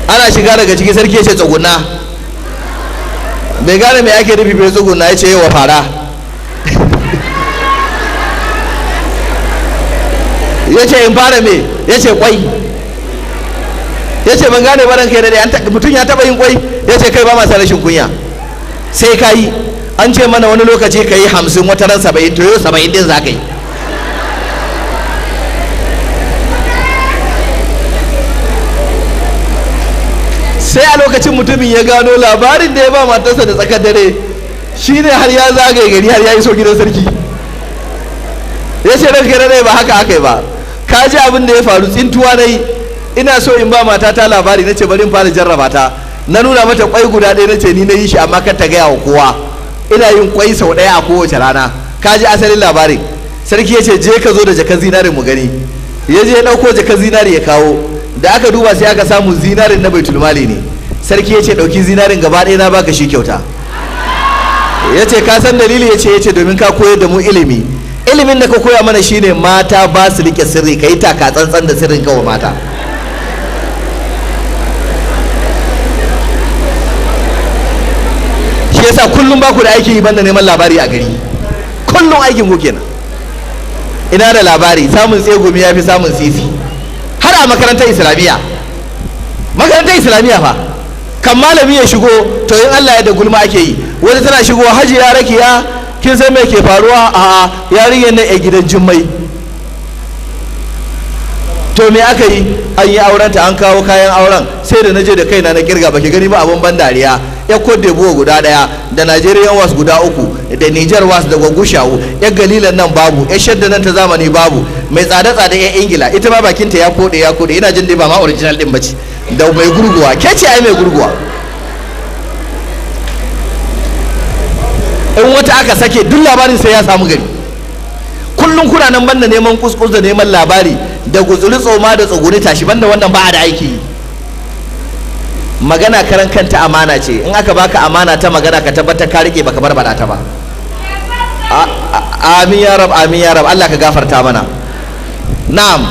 Ana shiga daga ciki sarki ya ce tsuguna. Bai gane mai ake nufi bai tsuguna, ya ce yawa fara. Ya ce in fara me? Ya ce kwai. Ya ce ban gane baran kai da mutum ya taba yin kwai. Ya ce kai ba masa rashin kunya, sai ka yi. An ce mana wani lokaci ka yi 50, wata ran 70, to yau 70 din za ka yi. Sai a lokacin mutumin ya gano labarin da ya ba matarsa da tsakar dare shine har ya zagaye gari har ya iso gidan sarki. Ya ce ranka dai ba haka aka yi ba, ka ji abin da ya faru, tsintuwa na yi, ina so in ba matata labari, na ce bari in fara jarraba ta. Na nuna mata kwai guda ɗaya, na ce ni na yi shi amma kar ta gaya wa kowa, ina yin kwai sau ɗaya a kowace rana. Ka ji asalin labarin. Sarki ya ce je ka zo da jakar zinarin mu gani. Ya je ya ɗauko jakar zinari ya kawo, da aka duba sai aka samu zinarin na baitulmali ne. Sarki ya ce ɗauki zinarin gaba ɗaya na baka shi kyauta. Ya ce ka san dalili? Ya ce ya ce domin ka koyar da mu ilimi, ilimin da ka koya mana shine mata ba su rike sirri, ka yi taka tsantsan da sirrin kawo mata. Shi yasa kullum ba ku da aikin yi banda neman labari a gari, kullum aikin ku kenan. Ina da labari, samun tsegumi ya fi samun sisi. Har a makarantar islamiyya, makarantar islamiyya fa kan malami ya shigo to in Allah ya da gulma ake yi. Wani tana shigo, hajiya rakiya kin san me ke faruwa? A yarinyar nan a gidan Jummai. To me aka yi? An yi aurenta, an kawo kayan auren, sai da naje da kaina na kirga, baki gani ba abun ban dariya. Ya Cote d'Ivoire guda daya, da Nigerian was guda uku, da Niger was, da Gwagushawu, ya galilan nan babu, ya shadda nan ta zamani babu, mai tsada tsada ya Ingila, ita ma bakinta ya kode ya kode, ina jin dai ba ma original din bace, da mai gurguwa, ke ce ai mai gurguwa. In wata aka sake duk labarin sai ya samu gari. Kullum kuna nan banda neman kuskus da neman labari da gutsuri tsoma da tsuguri tashi, banda wannan ba a da aiki. Magana karan kanta amana ce, in aka baka amana ta magana ka tabbatar ka rike baka barbada ta ba. Amin ya rab, amin ya rab, Allah ka gafarta mana. Na'am,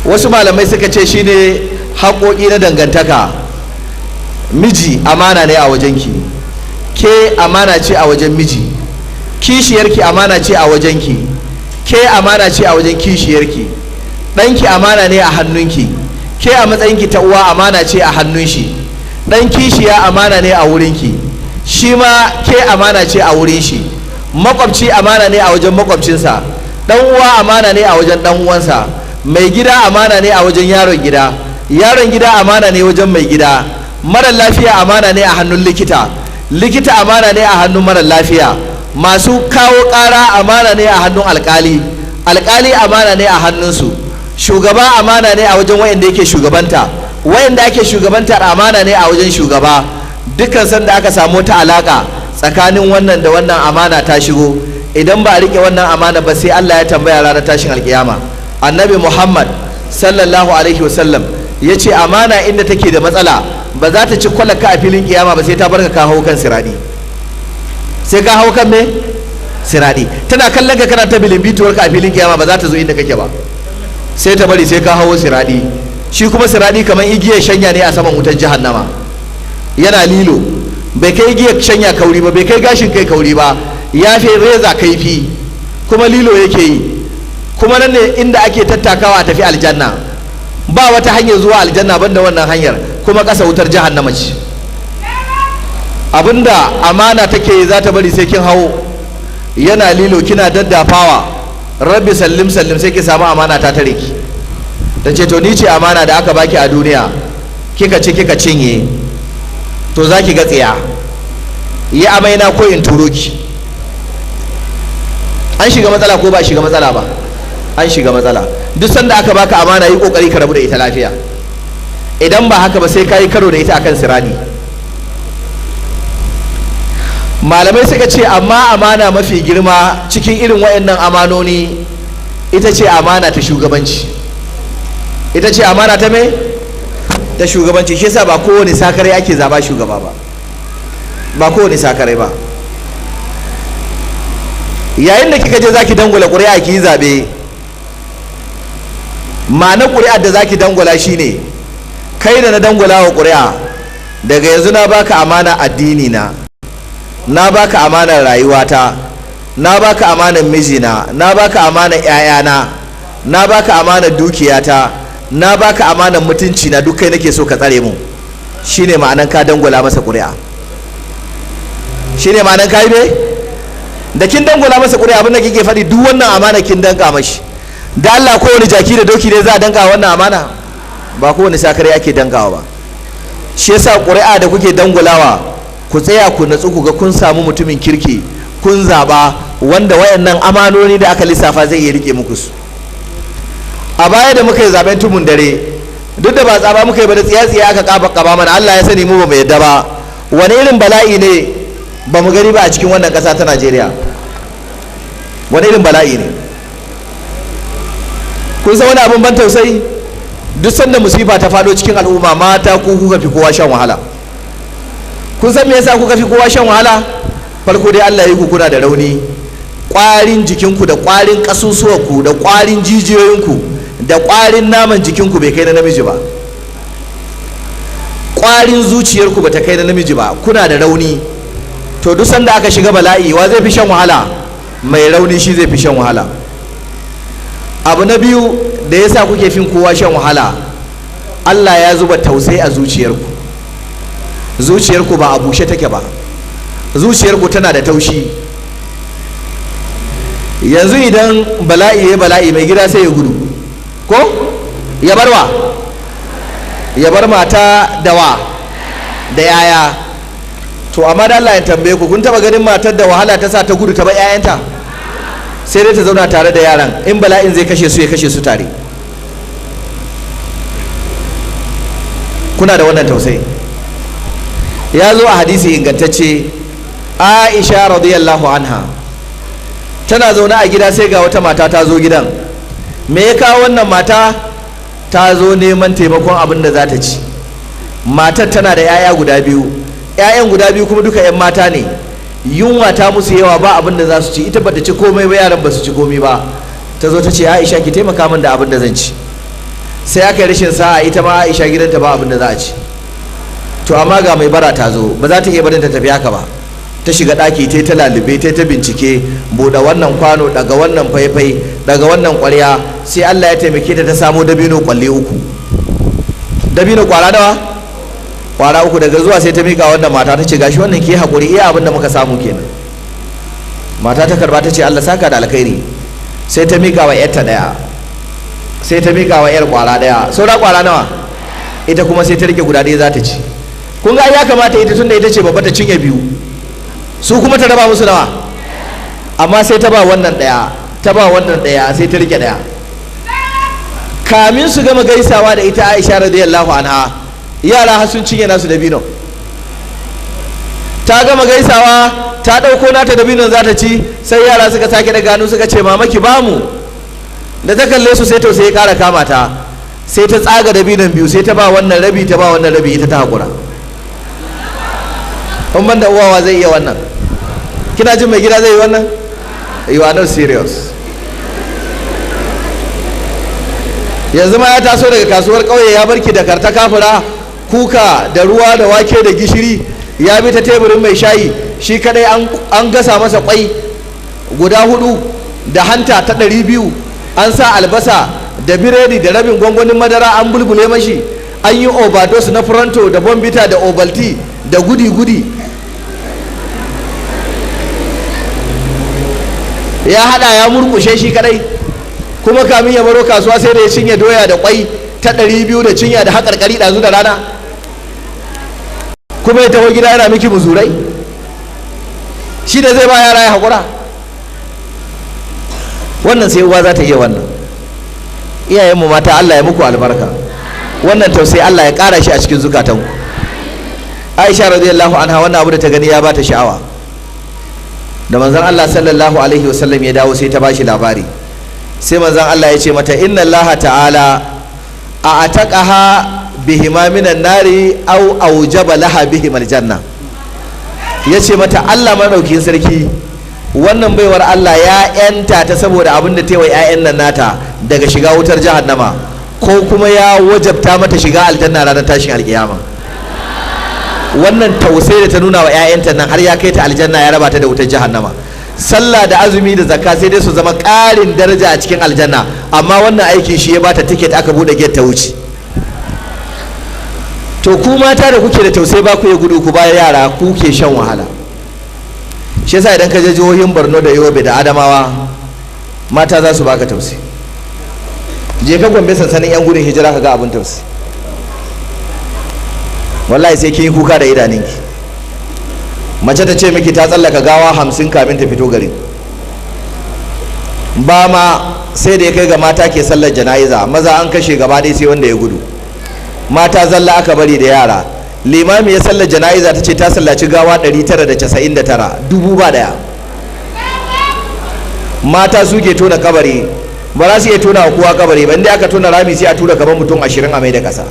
wasu malamai suka ce shine haƙoƙi na dangantaka. Miji amana ne a wajenki, ke amana ce a wajen miji, kishiyarki amana ce a wajenki, ke amana ce a wajen kishiyarki, ɗanki amana ne a hannunki, ke a matsayinki ta uwa amana ce a hannun shi, ɗan kishiya amana ne a wurinki, shi ma ke amana ce a wurin shi, makwabci amana ne a wajen makwabcinsa, ɗan uwa amana ne a wajen ɗan uwansa, mai gida amana ne a wajen yaron gida, yaron gida amana ne wajen mai gida, mara lafiya amana ne a hannun likita, Likita amana ne a hannun mara lafiya. Masu kawo ƙara amana ne a hannun alƙali. Alƙali amana ne a hannunsu. Shugaba amana ne a wajen wayanda yake shugabanta. Wayanda ake shugabanta amana ne a wajen shugaba. Dukkan sanda aka samu ta alaka tsakanin wannan da wannan, amana ta shigo. Idan ba a rike wannan amana ba, sai Allah ya tambaya ranar tashin alkiyama. Annabi Muhammad sallallahu alaihi wasallam ya ce amana inda take da matsala ba za ta ci kwalaka a filin kiyama ba, sai ta barka ka hau kan siradi. Sai ka hau kan me? Siradi. Tana kallon ka kana ta bilimbituwar ka a filin kiyama, ba za ta zo inda kake ba, sai ta bari sai ka hawo siradi. Shi kuma siradi kamar igiyar shanya ne a saman wutar jahannama, yana lilo. Bai kai igiyar shanya kauri ba, bai kai gashin kai kauri ba, ya fi reza kaifi, kuma lilo yake yi. Kuma nan ne inda ake tattakawa a tafi aljanna. Ba wata hanyar zuwa aljanna banda wannan hanyar, kuma ƙasa wutar jahannama ce. Abinda amana take yi, za ta bari sai kin hawo, yana lilo, kina daddafawa, rabbi sallim sallim, sai ki samu amana ta tare ki, ta ce to ni ce amana da aka baki a duniya, kika ci kika cinye, to za ki ga tsiya. Yi amai na ko in turo ki. An shiga matsala ko ba shiga matsala ba? An shiga matsala. Duk sanda aka baka amana, yi kokari ka rabu da ita lafiya. Idan ba haka ba, sai ka yi karo da ita akan siradi. Malamai suka ce amma amana mafi girma cikin irin waɗannan amanoni ita ce amana ta shugabanci. Ita ce amana ta me? Ta shugabanci. Shi yasa ba kowane sakarai ake zaba shugaba ba, ba kowane sakarai ba. Yayin da kika je zaki dangula ƙuri'a ki yi zaɓe, ma'ana ƙuri'ar da zaki dangula shine, kai da na dangula wa ƙuri'a, daga yanzu na baka amana addini na, na baka amanar rayuwata, na baka amanar mijina, na baka amanar 'ya'yana, na baka amanar dukiyata, na baka amanar mutunci na, duk kai nake so ka tsare mu. Shine ma'anan ka dangula masa ƙuri'a. Shine ma'anan ka yi me? Da kin dangula masa ƙuri'a, abin da kike faɗi, duk wannan amana kin danka mashi. Da Allah, kowane jaki da doki ne za a danka wannan amana? Ba kowane sakare ake dankawa ba. Shi yasa ƙuri'a da kuke dangulawa, ku tsaya ku natsu, ku ga kun samu mutumin kirki kun zaba, wanda wayannan amanoni da aka lissafa zai iya rike muku su. A baya da muka yi zaben tumun dare, duk da ba tsaba muka yi ba, da tsiya tsiya aka kaba kaba mana, Allah ya sani mu ba mu yadda ba. Wani irin bala'i ne ba mu gani ba a cikin wannan ƙasa ta Najeriya? Wani irin bala'i ne? Kun san wani abin ban tausayi? Duk sanda musifa ta faɗo cikin al'umma, mata ku kuka fi kowa shan wahala. Kun san me yasa kuka fi kowa shan wahala? Farko dai, Allah ya yi ku kuna da rauni. Ƙwarin jikinku da ƙwarin ƙasusuwanku da ƙwarin jijiyoyinku da ƙwarin naman jikinku bai kai na namiji ba. Ƙwarin zuciyarku ba ta kai na namiji ba. Kuna da rauni. To duk sanda aka shiga bala'i, wa zai fi shan wahala? Mai rauni shi zai fi shan wahala. Abu na biyu da yasa kuke fin kowa shan wahala, Allah ya zuba tausayi a zuciyarku. Zuciyarku ba a bushe take ba, zuciyarku tana da taushi. Yanzu idan bala'i ya bala'i, mai gida sai ya gudu ko ya barwa, ya bar mata da wa? Da yaya. To amma da Allah ya tambaye ku, kun taba ganin matar da wahala ta sa ta gudu ta bar 'ya'yanta? Sai dai ta zauna tare da yaran, in bala'in zai kashe su, ya kashe su tare. Kuna da wannan tausayi. Ya zo a hadisi ingantacce, Aisha radiyallahu anha tana zaune a gida, sai ga wata mata ta zo gidan. Me ya kawo wannan mata? Ta zo neman taimakon abin da za ta ci. Matar tana da 'ya'ya guda biyu, 'ya'yan guda biyu kuma duka 'yan mata ne. Yunwa ta musu yawa, ba abin da za su ci. Ita bata ci komai ba, yaran ba su ci komai ba. Ta zo ta ce, "Aisha, ki taimaka min da abin da zan ci." Sai aka yi rashin sa'a, ita ma Aisha gidanta ba abin da za a ci. To amma ga mai bara ta zo, ba za ta iya barin ta tafi haka ba. Ta shiga ɗaki, ta ta lalube, ta ta bincike, buɗe wannan kwano, daga wannan faifai, daga wannan ƙwarya, sai Allah ya taimake ta, ta samo dabino kwalle uku. Dabino kwara nawa? Kwara uku. Daga zuwa sai ta mika wannan mata, ta ce, "Gashi wannan, ki haƙuri, iya abin da muka samu kenan." Mata ta karba, ta ce, "Allah saka da alkhairi." Sai ta mika wa yarta daya, sai ta mika wa yar kwara daya. Saura kwara nawa? Ita kuma sai ta rike guda ɗaya za ta ci. Kun ga ya kamata ita, tunda ita ce babba, ta cinye biyu, su kuma ta raba musu nawa? Amma sai ta ba wannan ɗaya, ta ba wannan ɗaya, sai ta rike ɗaya. Kamin su gama gaisawa da ita Aisha radiyallahu anha, yara har sun cinye nasu dabino. Ta gama gaisawa, ta ɗauko nata dabinon za ta ci, sai yara suka sake da gano suka ce, "Mama, ki bamu." Da ta kalle su, sai tausayi ya ƙara kama ta, sai ta tsaga dabinon biyu, sai ta ba wannan rabi, ta ba wannan rabi, ita ta haƙura. In ban da uwawa zai iya wannan? Kina jin mai gida zai yi wannan? You are not serious. Yanzu ma ya taso daga kasuwar ƙauye, ya barki da karta kafura, kuka da ruwa da wake da gishiri, ya bi ta teburin mai shayi shi kadai, an gasa masa kwai guda hudu da hanta ta 200, an sa albasa da biredi da rabin gwangwanin madara, an bulbule mashi, an yi overdose na Fronto da Bombita da Obalti da gudi-gudi, ya hada ya murkushe shi kadai. Kuma kamin ya baro kasuwa, sai da ya cinye doya da kwai ta 200 da cinya da haƙarƙari ɗazu da rana. Kuma ya taho gida yana miki muzurai. Shi da zai ba yara ya haƙura? Wannan sai uwa za ta iya wannan. Iyayenmu mata, Allah ya muku albarka. Wannan tausayi, Allah ya ƙara shi a cikin zukatanku. Aisha radiyallahu anha, wannan abu da ta gani ya ba ta sha'awa. Da manzon Allah sallallahu alaihi wasallam ya dawo, sai ta bashi labari. Sai manzon Allah ya ce mata, "Inna Allah ta'ala a ataqaha bihima minan nari aw aujaba laha bihim aljanna." Ya ce mata, Allah madaukin sarki, wannan baiwar Allah ya yanta ta saboda abin da ta yi wa 'ya'yan nan nata daga shiga wutar jahannama, ko kuma ya wajabta mata shiga aljanna ranar tashin alkiyama. Wannan tausayi da ta nuna wa 'ya'yanta nan har ya kai ta aljanna, ya raba ta da wutar jahannama. Sallah da azumi da zakka sai dai su zama ƙarin daraja a cikin aljanna, amma wannan aikin shi ya bata ticket, aka bude gate ta wuce. To ku mata da kuke da tausayi, ba ku ya gudu ku bayar yara, ku ke shan wahala. Shi yasa idan ka je jihohin Borno da Yobe da Adamawa, mata za su baka tausayi. Je ka Gombe, sansanin yan gudun hijira, ka ga abin tausayi. Wallahi sai kin yi kuka da idaninki. Mace ta ce miki ta tsallaka gawa 50 kamin ta fito garin. Ba ma sai da ya kai ga mata ke sallar jana'iza. Maza an kashe gaba ɗaya, sai wanda ya gudu. Mata zalla aka bari da yara. Limami ya sallar jana'iza, ta ce ta sallaci gawa 999, dubu ba daya. Mata suke tona kabari. Ba za su iya tona wa kowa kabari ba. Inda aka tona rami, sai a tura gaban mutum 20 a mai da kasa.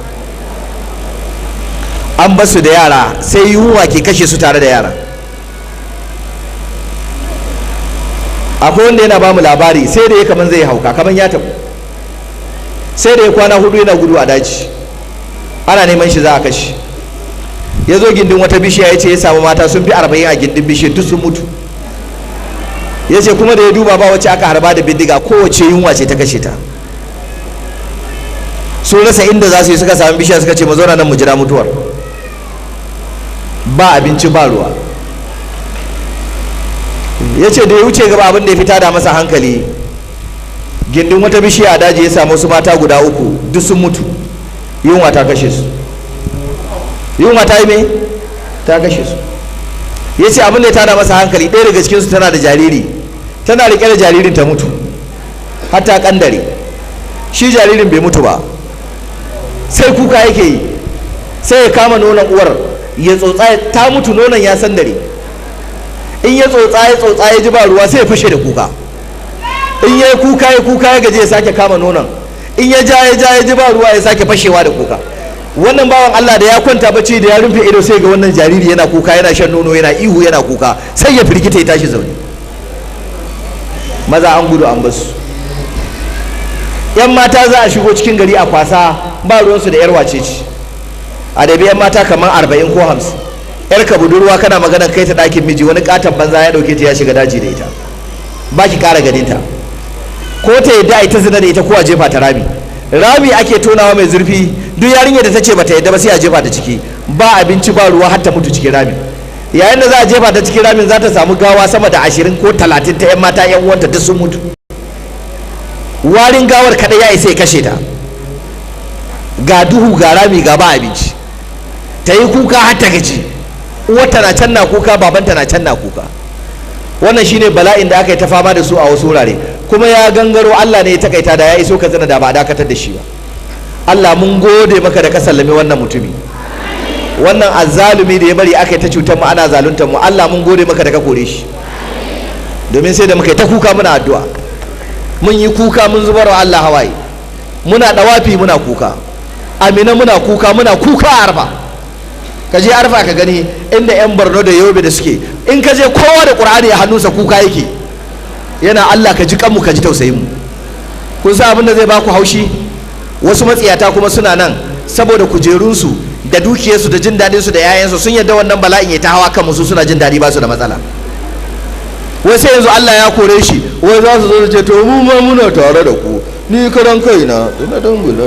An basu da yara, sai yunwa ke kashe su tare da yara. Akwai wanda yana ba mu labari, sai da ya kaman zai hauka, kaman ya tabu, sai da ya kwana 4 yana gudu a daji, ana neman shi za a kashe. Ya zo gindin wata bishiya, ya ce ya samu mata sun fi 40 a gindin bishiyar, duk sun mutu. Ya ce kuma da ya duba, ba wacce aka harba da bindiga, kowace yunwa ce ta kashe ta. Sun rasa inda za su yi, suka sami bishiya, suka ce, "Mu zauna nan mu jira mutuwar." Ba abinci, ba ruwa. Ya ce da ya wuce gaba, abin da ya fita da masa hankali, gindin wata bishiya a daji ya samu wasu mata guda uku, duk sun mutu, yunwa ta kashe su. Yunwa ta yi me? Ta kashe su. Ya ce abin da ya tada masa hankali, ɗaya daga cikinsu tana da jariri, tana riƙe da jaririn ta mutu, har ta kandare. Shi jaririn bai mutu ba, sai kuka yake yi, sai ya kama nonon uwar ya tsotsa. Ta mutu, nonon ya sandare. In ya tsotsa, ya tsotsa, ya ji ba ruwa, sai ya fashe da kuka. In ya kuka, ya kuka, ya gaje, ya sake kama nonon. In ya ja, ya ja, ya ji ba ruwa, ya sake fashewa da kuka. Wannan bawan Allah da ya kwanta bacci, da ya rufe ido, sai ga wannan jariri yana kuka, yana shan nono, yana ihu, yana kuka. Sai ya firgita, ya tashi zaune. Maza an gudu an basu. Yan mata za a shigo cikin gari a kwasa, ba ruwansu da yar wace ce. A dabi yan mata kamar 40 ko 50. Yar ka budurwa, kana magana kai ta ɗakin miji, wani katon banza ya ɗauke ta ya shiga daji da ita, ba ki ƙara ganin ta. Ko ta yadda a ita zina da ita, ko a jefa ta rami. Rami ake tonawa mai zurfi. Duk yarinyar da ta ce bata yadda ba, sai a jefa ta ciki, ba abinci, ba ruwa, har ta mutu cikin rami. Yayin da za a jefa ta cikin ramin, za ta samu gawa sama da 20 ko 30 ta yan mata yan uwanta, duk sun mutu. Warin gawar kaɗai ya isa ya kashe ta. Ga duhu, ga rami, ga ba abinci. Ta yi kuka har ta gaji, uwarta na can na kuka, babanta na can na kuka. Wannan shine bala'in da aka yi ta fama da su a wasu wurare, kuma ya gangaro. Allah ne ya takaita, da ya iso Katsina da ba a dakatar da shi ba. Allah mun gode maka da ka sallami wannan mutumi, wannan azzalumi da ya bari aka yi ta cutar mu, ana zaluntar mu. Allah mun gode maka da ka kore shi, domin sai da muka yi ta kuka muna addu'a, mun yi kuka mun zubar wa Allah hawaye, muna dawafi muna kuka, amina muna kuka, muna kuka a Arfa. Ka je Arfa ka gani inda yan Borno da Yobe da suke, in ka je kowa da Qur'ani a hannunsa kuka yake, yana Allah ka ji kanmu, ka ji tausayin mu. Kun san abin da zai baku haushi? Wasu matsiyata kuma suna nan saboda kujerunsu da dukiyarsu da jin daɗinsu da 'ya'yansu, sun yarda wannan bala'in ya ta hawa kan musu, suna jin daɗi, ba su da matsala. Wai sai yanzu Allah ya kore shi, wai za su zo su ce to mu ma muna tare da ku. Ni karan kaina ina dangula.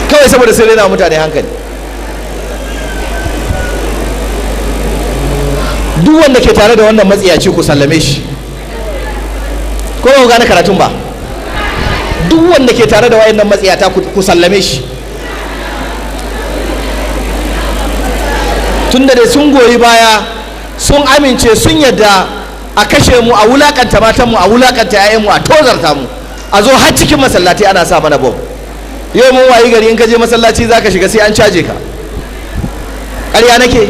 Kawai saboda sai rena mutane hankali. Duk wanda ke tare da wannan matsiyaci, ku sallame shi. Ko ba ku gane karatun ba? Duk wanda ke tare da wayannan matsiyata, ku sallame shi, tunda dai sun goyi baya, sun amince, sun yadda a kashe mu, a wulakanta matanmu, a wulakanta 'ya'yanmu, a tozarta mu, a zo har cikin masallatai ana sa mana bom. Yau mun wayi gari in ka je masallaci zaka shiga sai an caje ka. Ƙarya nake?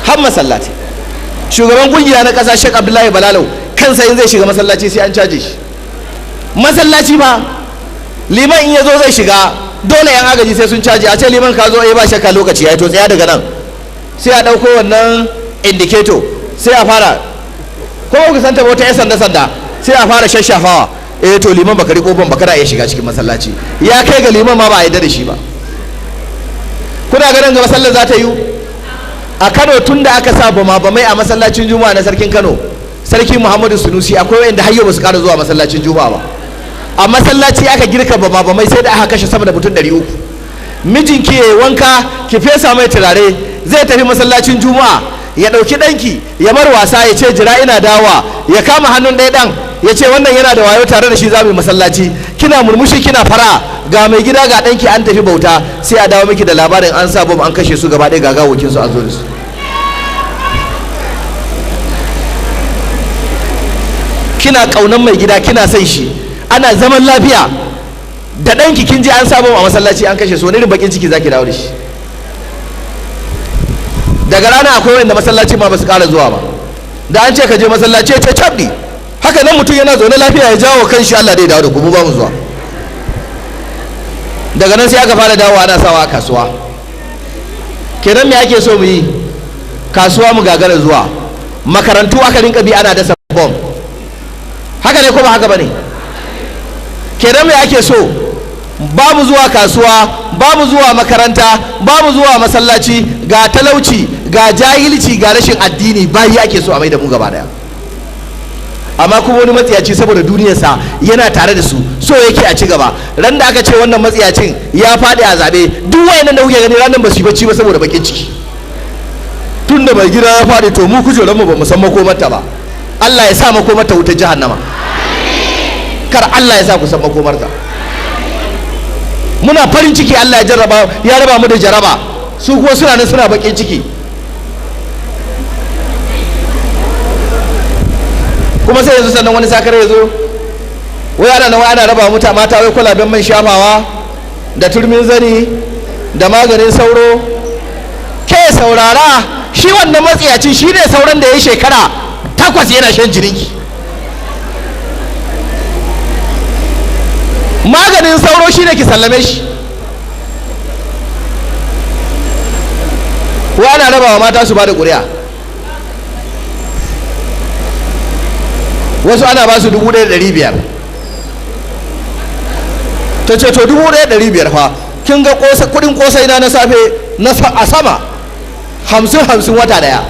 Har masallaci, shugaban kungiya na ƙasa, Sheikh Abdullahi Balalau, kansa in zai shiga masallaci sai an caje shi. Masallaci ba, liman in ya zo zai shiga, dole yan agaji sai sun caje. A ce liman ka zo, eh, ba shakka lokaci ya to, tsaya daga nan. Sai a ɗauko wannan indicator, sai a fara, ko ku santa ba, wata 'yan sanda sanda, sai a fara shashafawa. Eh, to liman baka riko ban, baka da iya shiga cikin masallaci. Ya kai ga liman ma ba a yarda da shi ba. Kuna ganin ga masallar za ta yiwu a Kano? Tun da aka sa bama bamai a masallacin Juma'a na sarkin Kano, Sarki Muhammadu Sunusi, akwai wanda har yau ba su ƙara zuwa masallacin Juma'a ba. A masallaci aka girka bama bamai, sai da aka kashe sama da mutum 300. Mijinki ya yi wanka, ki fesa mai turare, zai tafi masallacin Juma'a, ya ɗauki ɗanki ya bar wasa, ya ce jira ina dawa, ya kama hannun ɗaya ɗan, ya ce wannan yana da wayo, tare da shi za mu yi masallaci. Kina murmushi, kina fara, ga mai gida ga ɗanki, an tafi bauta. Sai a dawo miki da labarin an sa bom an kashe su gaba ɗaya, ga gawakin su an zo da su. Kina ƙaunan mai gida, kina son shi, ana zaman lafiya da ɗanki, kin je an sa bom a masallaci an kashe su. Wani irin bakin ciki zaki dawo da shi? Daga rana akwai wanda masallaci ma ba su ƙara zuwa ba. Da an ce ka je masallaci, ya ce cabdi. Haka nan mutum yana zaune lafiya ya jawo kan shi, Allah dai dawo da ku, mu ba mu zuwa. Daga nan sai aka fara dawowa ana sawa a kasuwa. Kenan me ake so mu yi? Kasuwa mu gagara zuwa, makarantu aka rinka bi ana dasa bom. Haka ne ko ba haka bane? Kenan me ake so? Babu zuwa kasuwa, babu zuwa makaranta, babu zuwa masallaci, ga talauci, ga jahilci, ga rashin addini, bayi ake so a mai da mu gaba daya. Amma kuma wani matsiyaci saboda duniyarsa yana tare da su, so yake a ci gaba. Ran da aka ce wannan matsiyacin ya faɗi a zaɓe, duk wayannan da kuke gani ranar ba su yi bacci ba saboda bakin ciki. Tun da mai gida ya faɗi, to mu kujeranmu ba mu san makomarta ba. Allah ya sa makomarta wutar jahannama. Kar Allah ya sa ku san makomarta. Muna farin ciki Allah ya jarraba, ya raba mu da jaraba, su kuma suna nan suna bakin ciki. Kuma sai yanzu sannan wani sakare ya zo, wai ana nan, wai ana raba muta mata wai kwalaben man shafawa da turmin zani da maganin sauro. Ke saurara, shi wannan matsiyaci shi ne sauran da ya yi shekara 8 yana shan jininki. Maganin sauro shi ne ki sallame shi. Wai ana raba wa mata su ba da ƙuri'a, wasu ana ba su 1,500. Ta ce to 1,500 fa, kin ga kudin kosai na na safe na a sama 50 50 wata daya.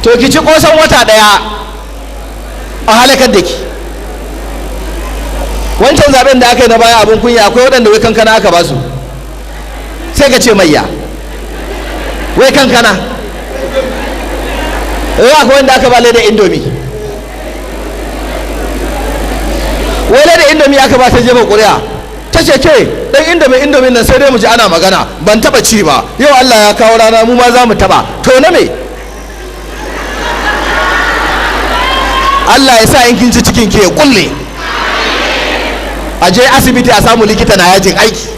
To ki ci kosan wata daya a halakar da ki. Wancan zaben da aka yi na baya, abin kunya, akwai waɗanda wai kankana aka ba su, sai ka ce mayya, wai kankana. Wai akwai wanda aka ba leda indomi. Wai da indomi aka ba ta jefa ƙuri'a, ta ce ke dan indomi indomin nan sai dai mu ji ana magana, ban taba ci ba, yau Allah ya kawo rana mu ma za mu taba. To na me? Allah ya sa in kin ci cikin ki ya kulle, a je asibiti a samu likita na yajin aiki.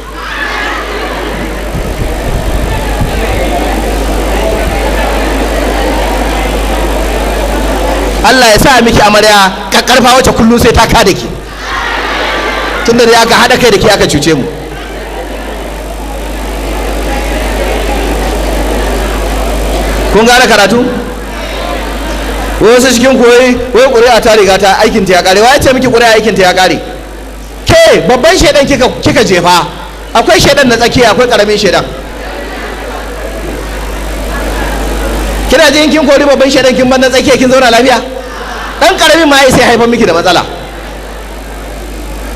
Allah ya sa miki amarya kakkarfa wacce kullum sai ta kada ki, tunda da aka haɗa kai da ke aka cuce mu. Kun gane karatu? Wasu cikin koyi wai ƙuri'a ta riga ta aikin ta ya ƙare. Wa ya ce miki ƙuri'a aikin ta ya ƙare? Ke babban shaidan kika jefa. Akwai shaidan na tsakiya, akwai ƙaramin shaidan. Kina jin kin kori babban shaidan kin ban na tsakiya kin zauna lafiya? Dan ƙaramin ma sai haifar miki da matsala.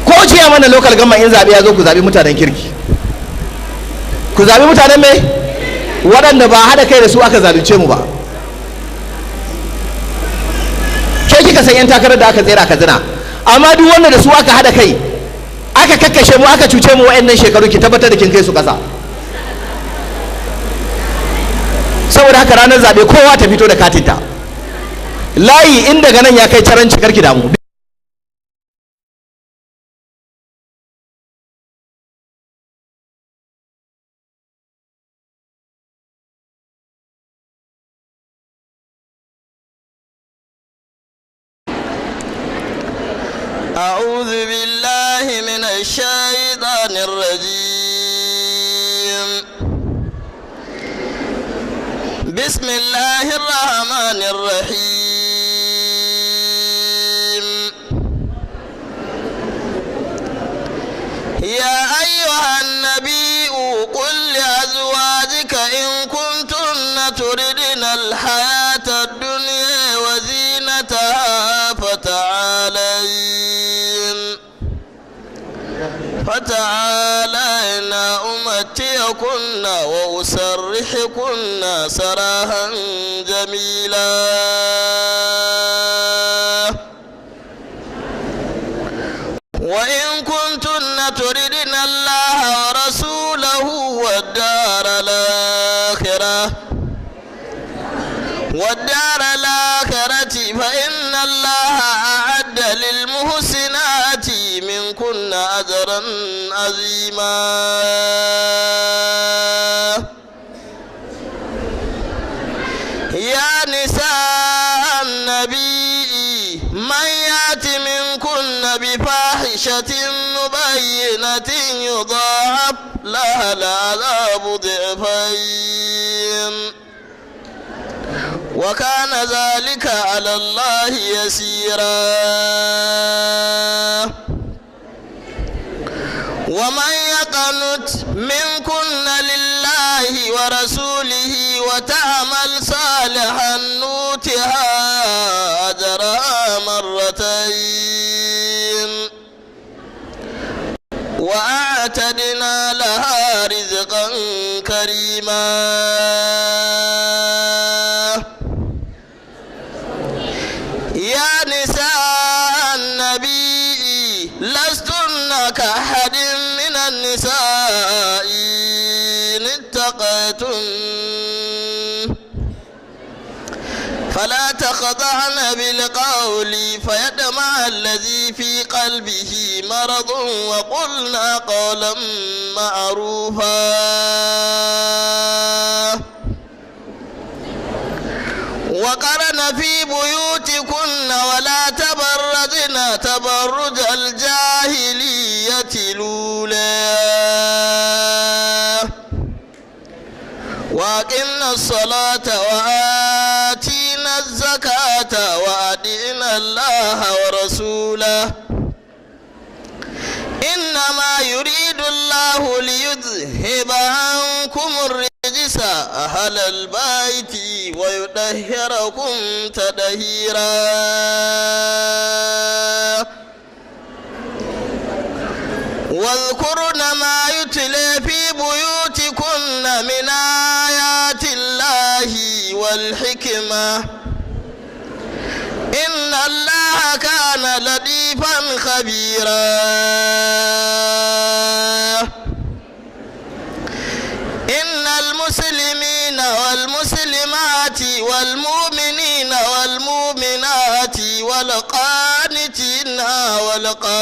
Ko ciya mana local government in zaɓe ya zo, ku zaɓi mutanen kirki, ku zaɓi mutanen mai waɗanda ba haɗa kai da su aka zalunce mu ba. Ke kika san yan takarar da aka tsera Katsina, amma duk wanda da su aka haɗa kai aka kakkashe mu aka cuce mu wa'annan shekaru, ki tabbatar da kin kai su ƙasa. Saboda haka ranar zaɓe kowa ta fito da katinta layi, in daga nan ya kai caranci karki damu. أعوذ بالله من الشيطان الرجيم. بسم الله الرحمن الرحيم. يا أيها النبي قل لأزواجك إن كنتن تردن الحياة الدنيا وزينتها فتعالين أمتعكن وأسرحكن سراحا جميلا. وإن كنتن تردن الله ورسوله والدار الآخرة فإن الله أعد للمحسنات منكن أجرا عظيما. يا نساء النبي من يأت منكن بفاحشة مبينة يضاعف لها العذاب ضعفين وكان ذلك على الله يسيرا. ومن يقنت منكن لله ورسوله وتعمل صالحا نؤتها أجرها مرتين وأعتدنا لها رزقا كريما. يا نساء النبي لستن كأحد من النساء إن اتقيتن فلا تخضعن بالقول فيطمع الذي في قلبه مرض وقلن قولا معروفا. وقرن في بيوتكن ولا تبرجن تبرج الجاهلية الأولى وأقمنا الصلاة وآتينا الزكاة وأطعنا الله ورسوله. إنما يريد الله ليذهب عنكم الرجس أهل البيت ويطهركم تطهيرا. واذكرن ما يتلى في بيوتكن من آيات الله والحكمة إن الله كان لطيفا لطيفا خبيرا. إن المسلمين والمسلمات والمؤمنين والمؤمنات والقانتين والقانتات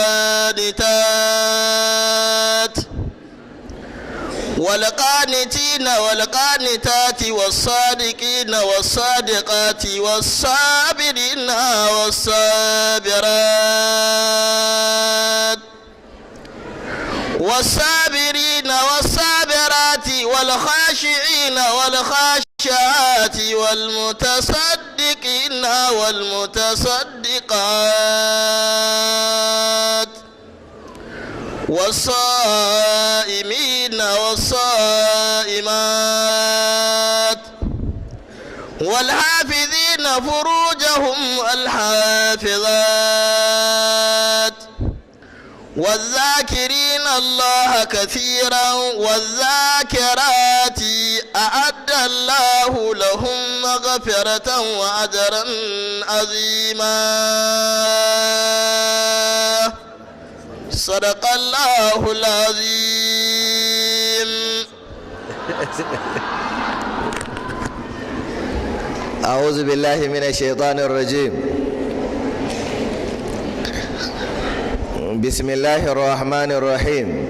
والقانتات والصادقين والصادقات والصابرين والصابرات والصابرين والصابرات والخاشعين والخاشعات والمتصدقين والمتصدقات والصائمين والصائمات والحافظين فروجهم والحافظات والذاكرين الله كثيرا والذاكرات أعد الله لهم مغفرة وأجرا عظيما. صدق الله العظيم. أعوذ بالله من الشيطان الرجيم. بسم الله الرحمن الرحيم.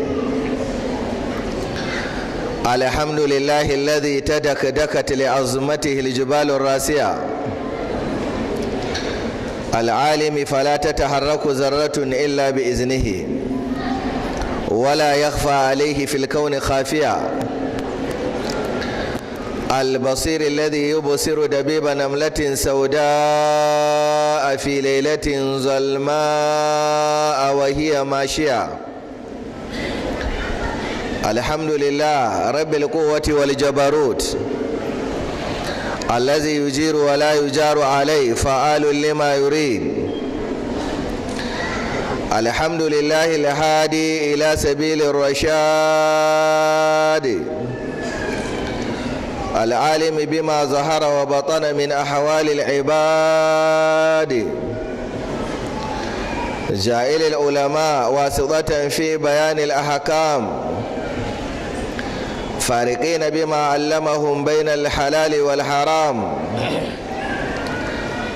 الحمد لله الذي تدكدكت لعظمته الجبال الراسية، العالم فلا تتحرك ذرة إلا بإذنه، ولا يخفى عليه في الكون خافية، البصير الذي يبصر دبيب نملة سوداء في ليلة ظلماء وهي ماشية. الحمد لله رب القوة والجبروت الذي يجير ولا يجار عليه، فعال لما يريد. الحمد لله الهادي إلى سبيل الرشاد، العالم بما ظهر وبطن من أحوال العباد، جائل العلماء واسطة في بيان الأحكام، فارقين بما علمهم بين الحلال والحرام،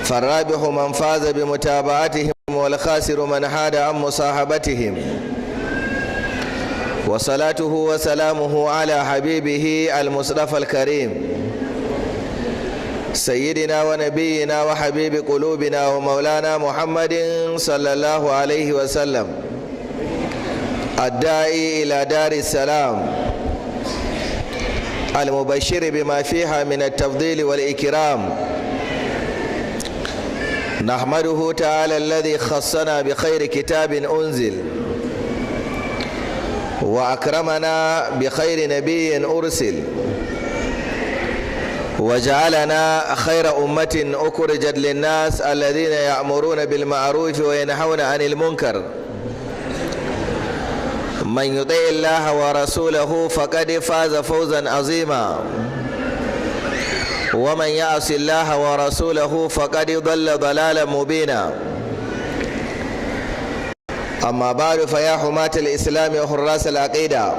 فالرابح من فاز بمتابعتهم والخاسر من حاد عن مصاحبتهم. وصلاته وسلامه على حبيبه المصطفى الكريم، سيدنا ونبينا وحبيب قلوبنا ومولانا محمد صلى الله عليه وسلم، الداعي إلى دار السلام، المبشر بما فيها من التفضيل والإكرام. نحمده تعالى الذي خصنا بخير كتاب أنزل، وأكرمنا بخير نبي أرسل، وجعلنا خير أمة أخرجت للناس الذين يأمرون بالمعروف وينهون عن المنكر. من يطع الله ورسوله فقد فاز فوزا عظيما، ومن يعص الله ورسوله فقد ضل ضلالا مبينا. أما بعد، فيا حماة الإسلام وحراس العقيدة،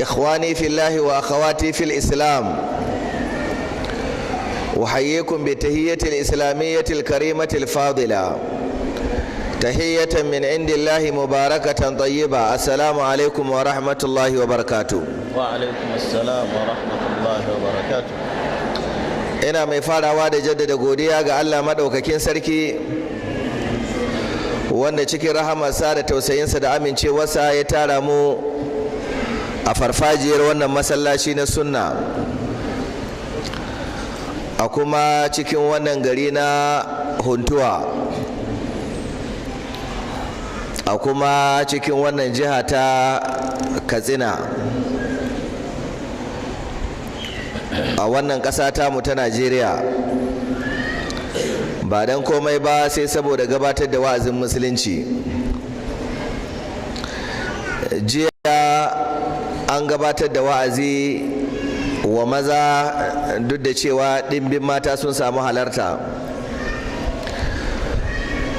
إخواني في الله وأخواتي في الإسلام، أحييكم بتحية الإسلامية الكريمة الفاضلة، تحية من عند الله مباركة طيبة. السلام عليكم ورحمة الله وبركاته. وعليكم السلام ورحمة الله وبركاته. Ina mai farawa da jaddada godiya ga Allah maɗaukakin sarki, wanda cikin rahamarsa da tausayinsa da amincewarsa ya tara mu a farfajiyar wannan masallaci na sunna, a kuma cikin wannan gari na Huntuwa, a kuma cikin wannan jiha ta Katsina, a wannan ƙasa tamu ta Najeriya, ba don komai ba sai saboda gabatar da wa'azin musulunci. Jiya an gabatar da wa'azi wa maza, duk da cewa ɗimbin mata sun samu halarta.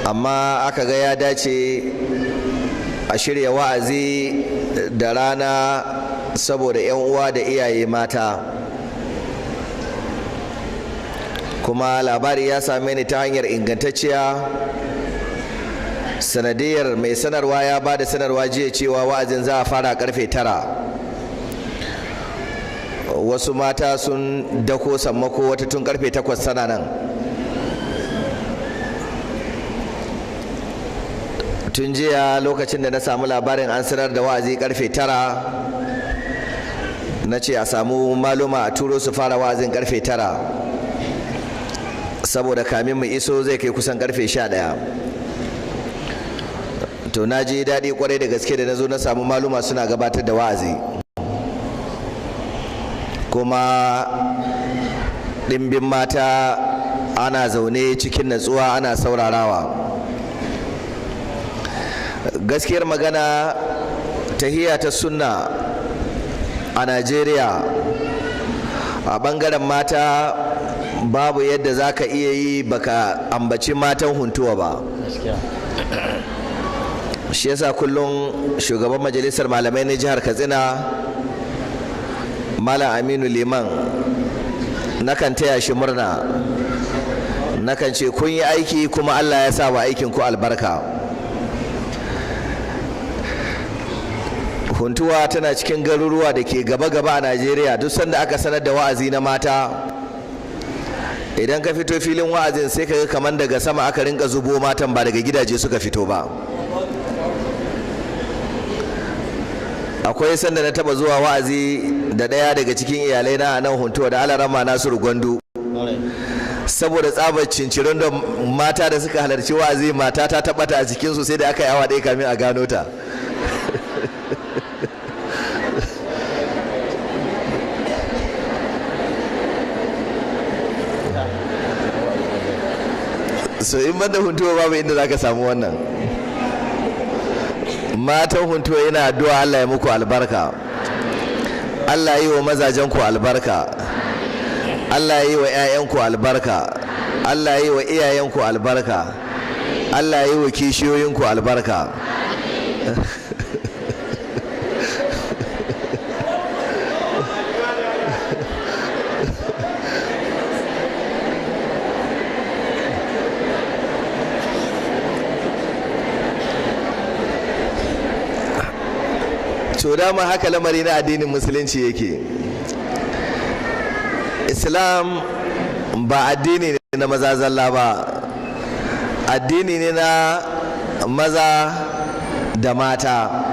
Amma aka ga ya dace a shirya wa'azi da rana saboda 'yan uwa da iyaye mata. Kuma labari ya same ni ta hanyar ingantacciya, sanadiyar mai sanarwa ya ba da sanarwa jiya cewa wa'azin za a fara karfe 9. Wasu mata sun dako sammako, wata tun karfe 8 sana nan. Tun jiya lokacin da na samu labarin an sanar da wa'azi karfe 9, na ce a samu maluma a turo su fara wa'azin karfe 9, saboda kamin mu iso zai kai kusan karfe 11. To na ji daɗi kwarai da gaske da na zo na samu maluma suna gabatar da wa'azi, kuma ɗimbin mata ana zaune cikin natsuwa ana saurarawa. Gaskiyar magana, tahiya ta sunna a Najeriya a ɓangaren mata babu yadda za ka iya yi baka ambaci matan Huntuwa ba. Shi yasa kullum shugaban majalisar malamai na jihar Katsina, Malam Aminu Liman, nakan taya shi murna, nakan ce kun yi aiki kuma Allah ya sa wa aikin ku albarka. Huntuwa tana cikin garuruwa da ke gaba-gaba a Najeriya. Duk sanda aka sanar da wa'azi na mata, idan ka fito filin wa'azin sai ka ga kamar daga sama aka rinka zubo matan, ba daga gidaje suka fito ba. Akwai sanda na taba zuwa wa'azi da ɗaya daga cikin iyalai na nan Huntuwa, da Alarama Nasiru Gwandu. Saboda tsabar cincirin da mata da suka halarci wa'azi, mata ta tabbata a cikinsu, sai da aka yi awa 1 kamin a gano ta. So in banda Huntuwa babu inda zaka samu wannan. Matan Huntuwa, yana addu'a Allah ya muku albarka, Allah yi wa mazajen ku albarka, Allah yi wa 'ya'yanku albarka, Allah yi wa iyayenku albarka, Allah yi wa kishiyoyinku albarka. To dama haka lamari na addinin musulunci yake. Islam ba addini ne na maza zalla ba, addini ne na maza da mata.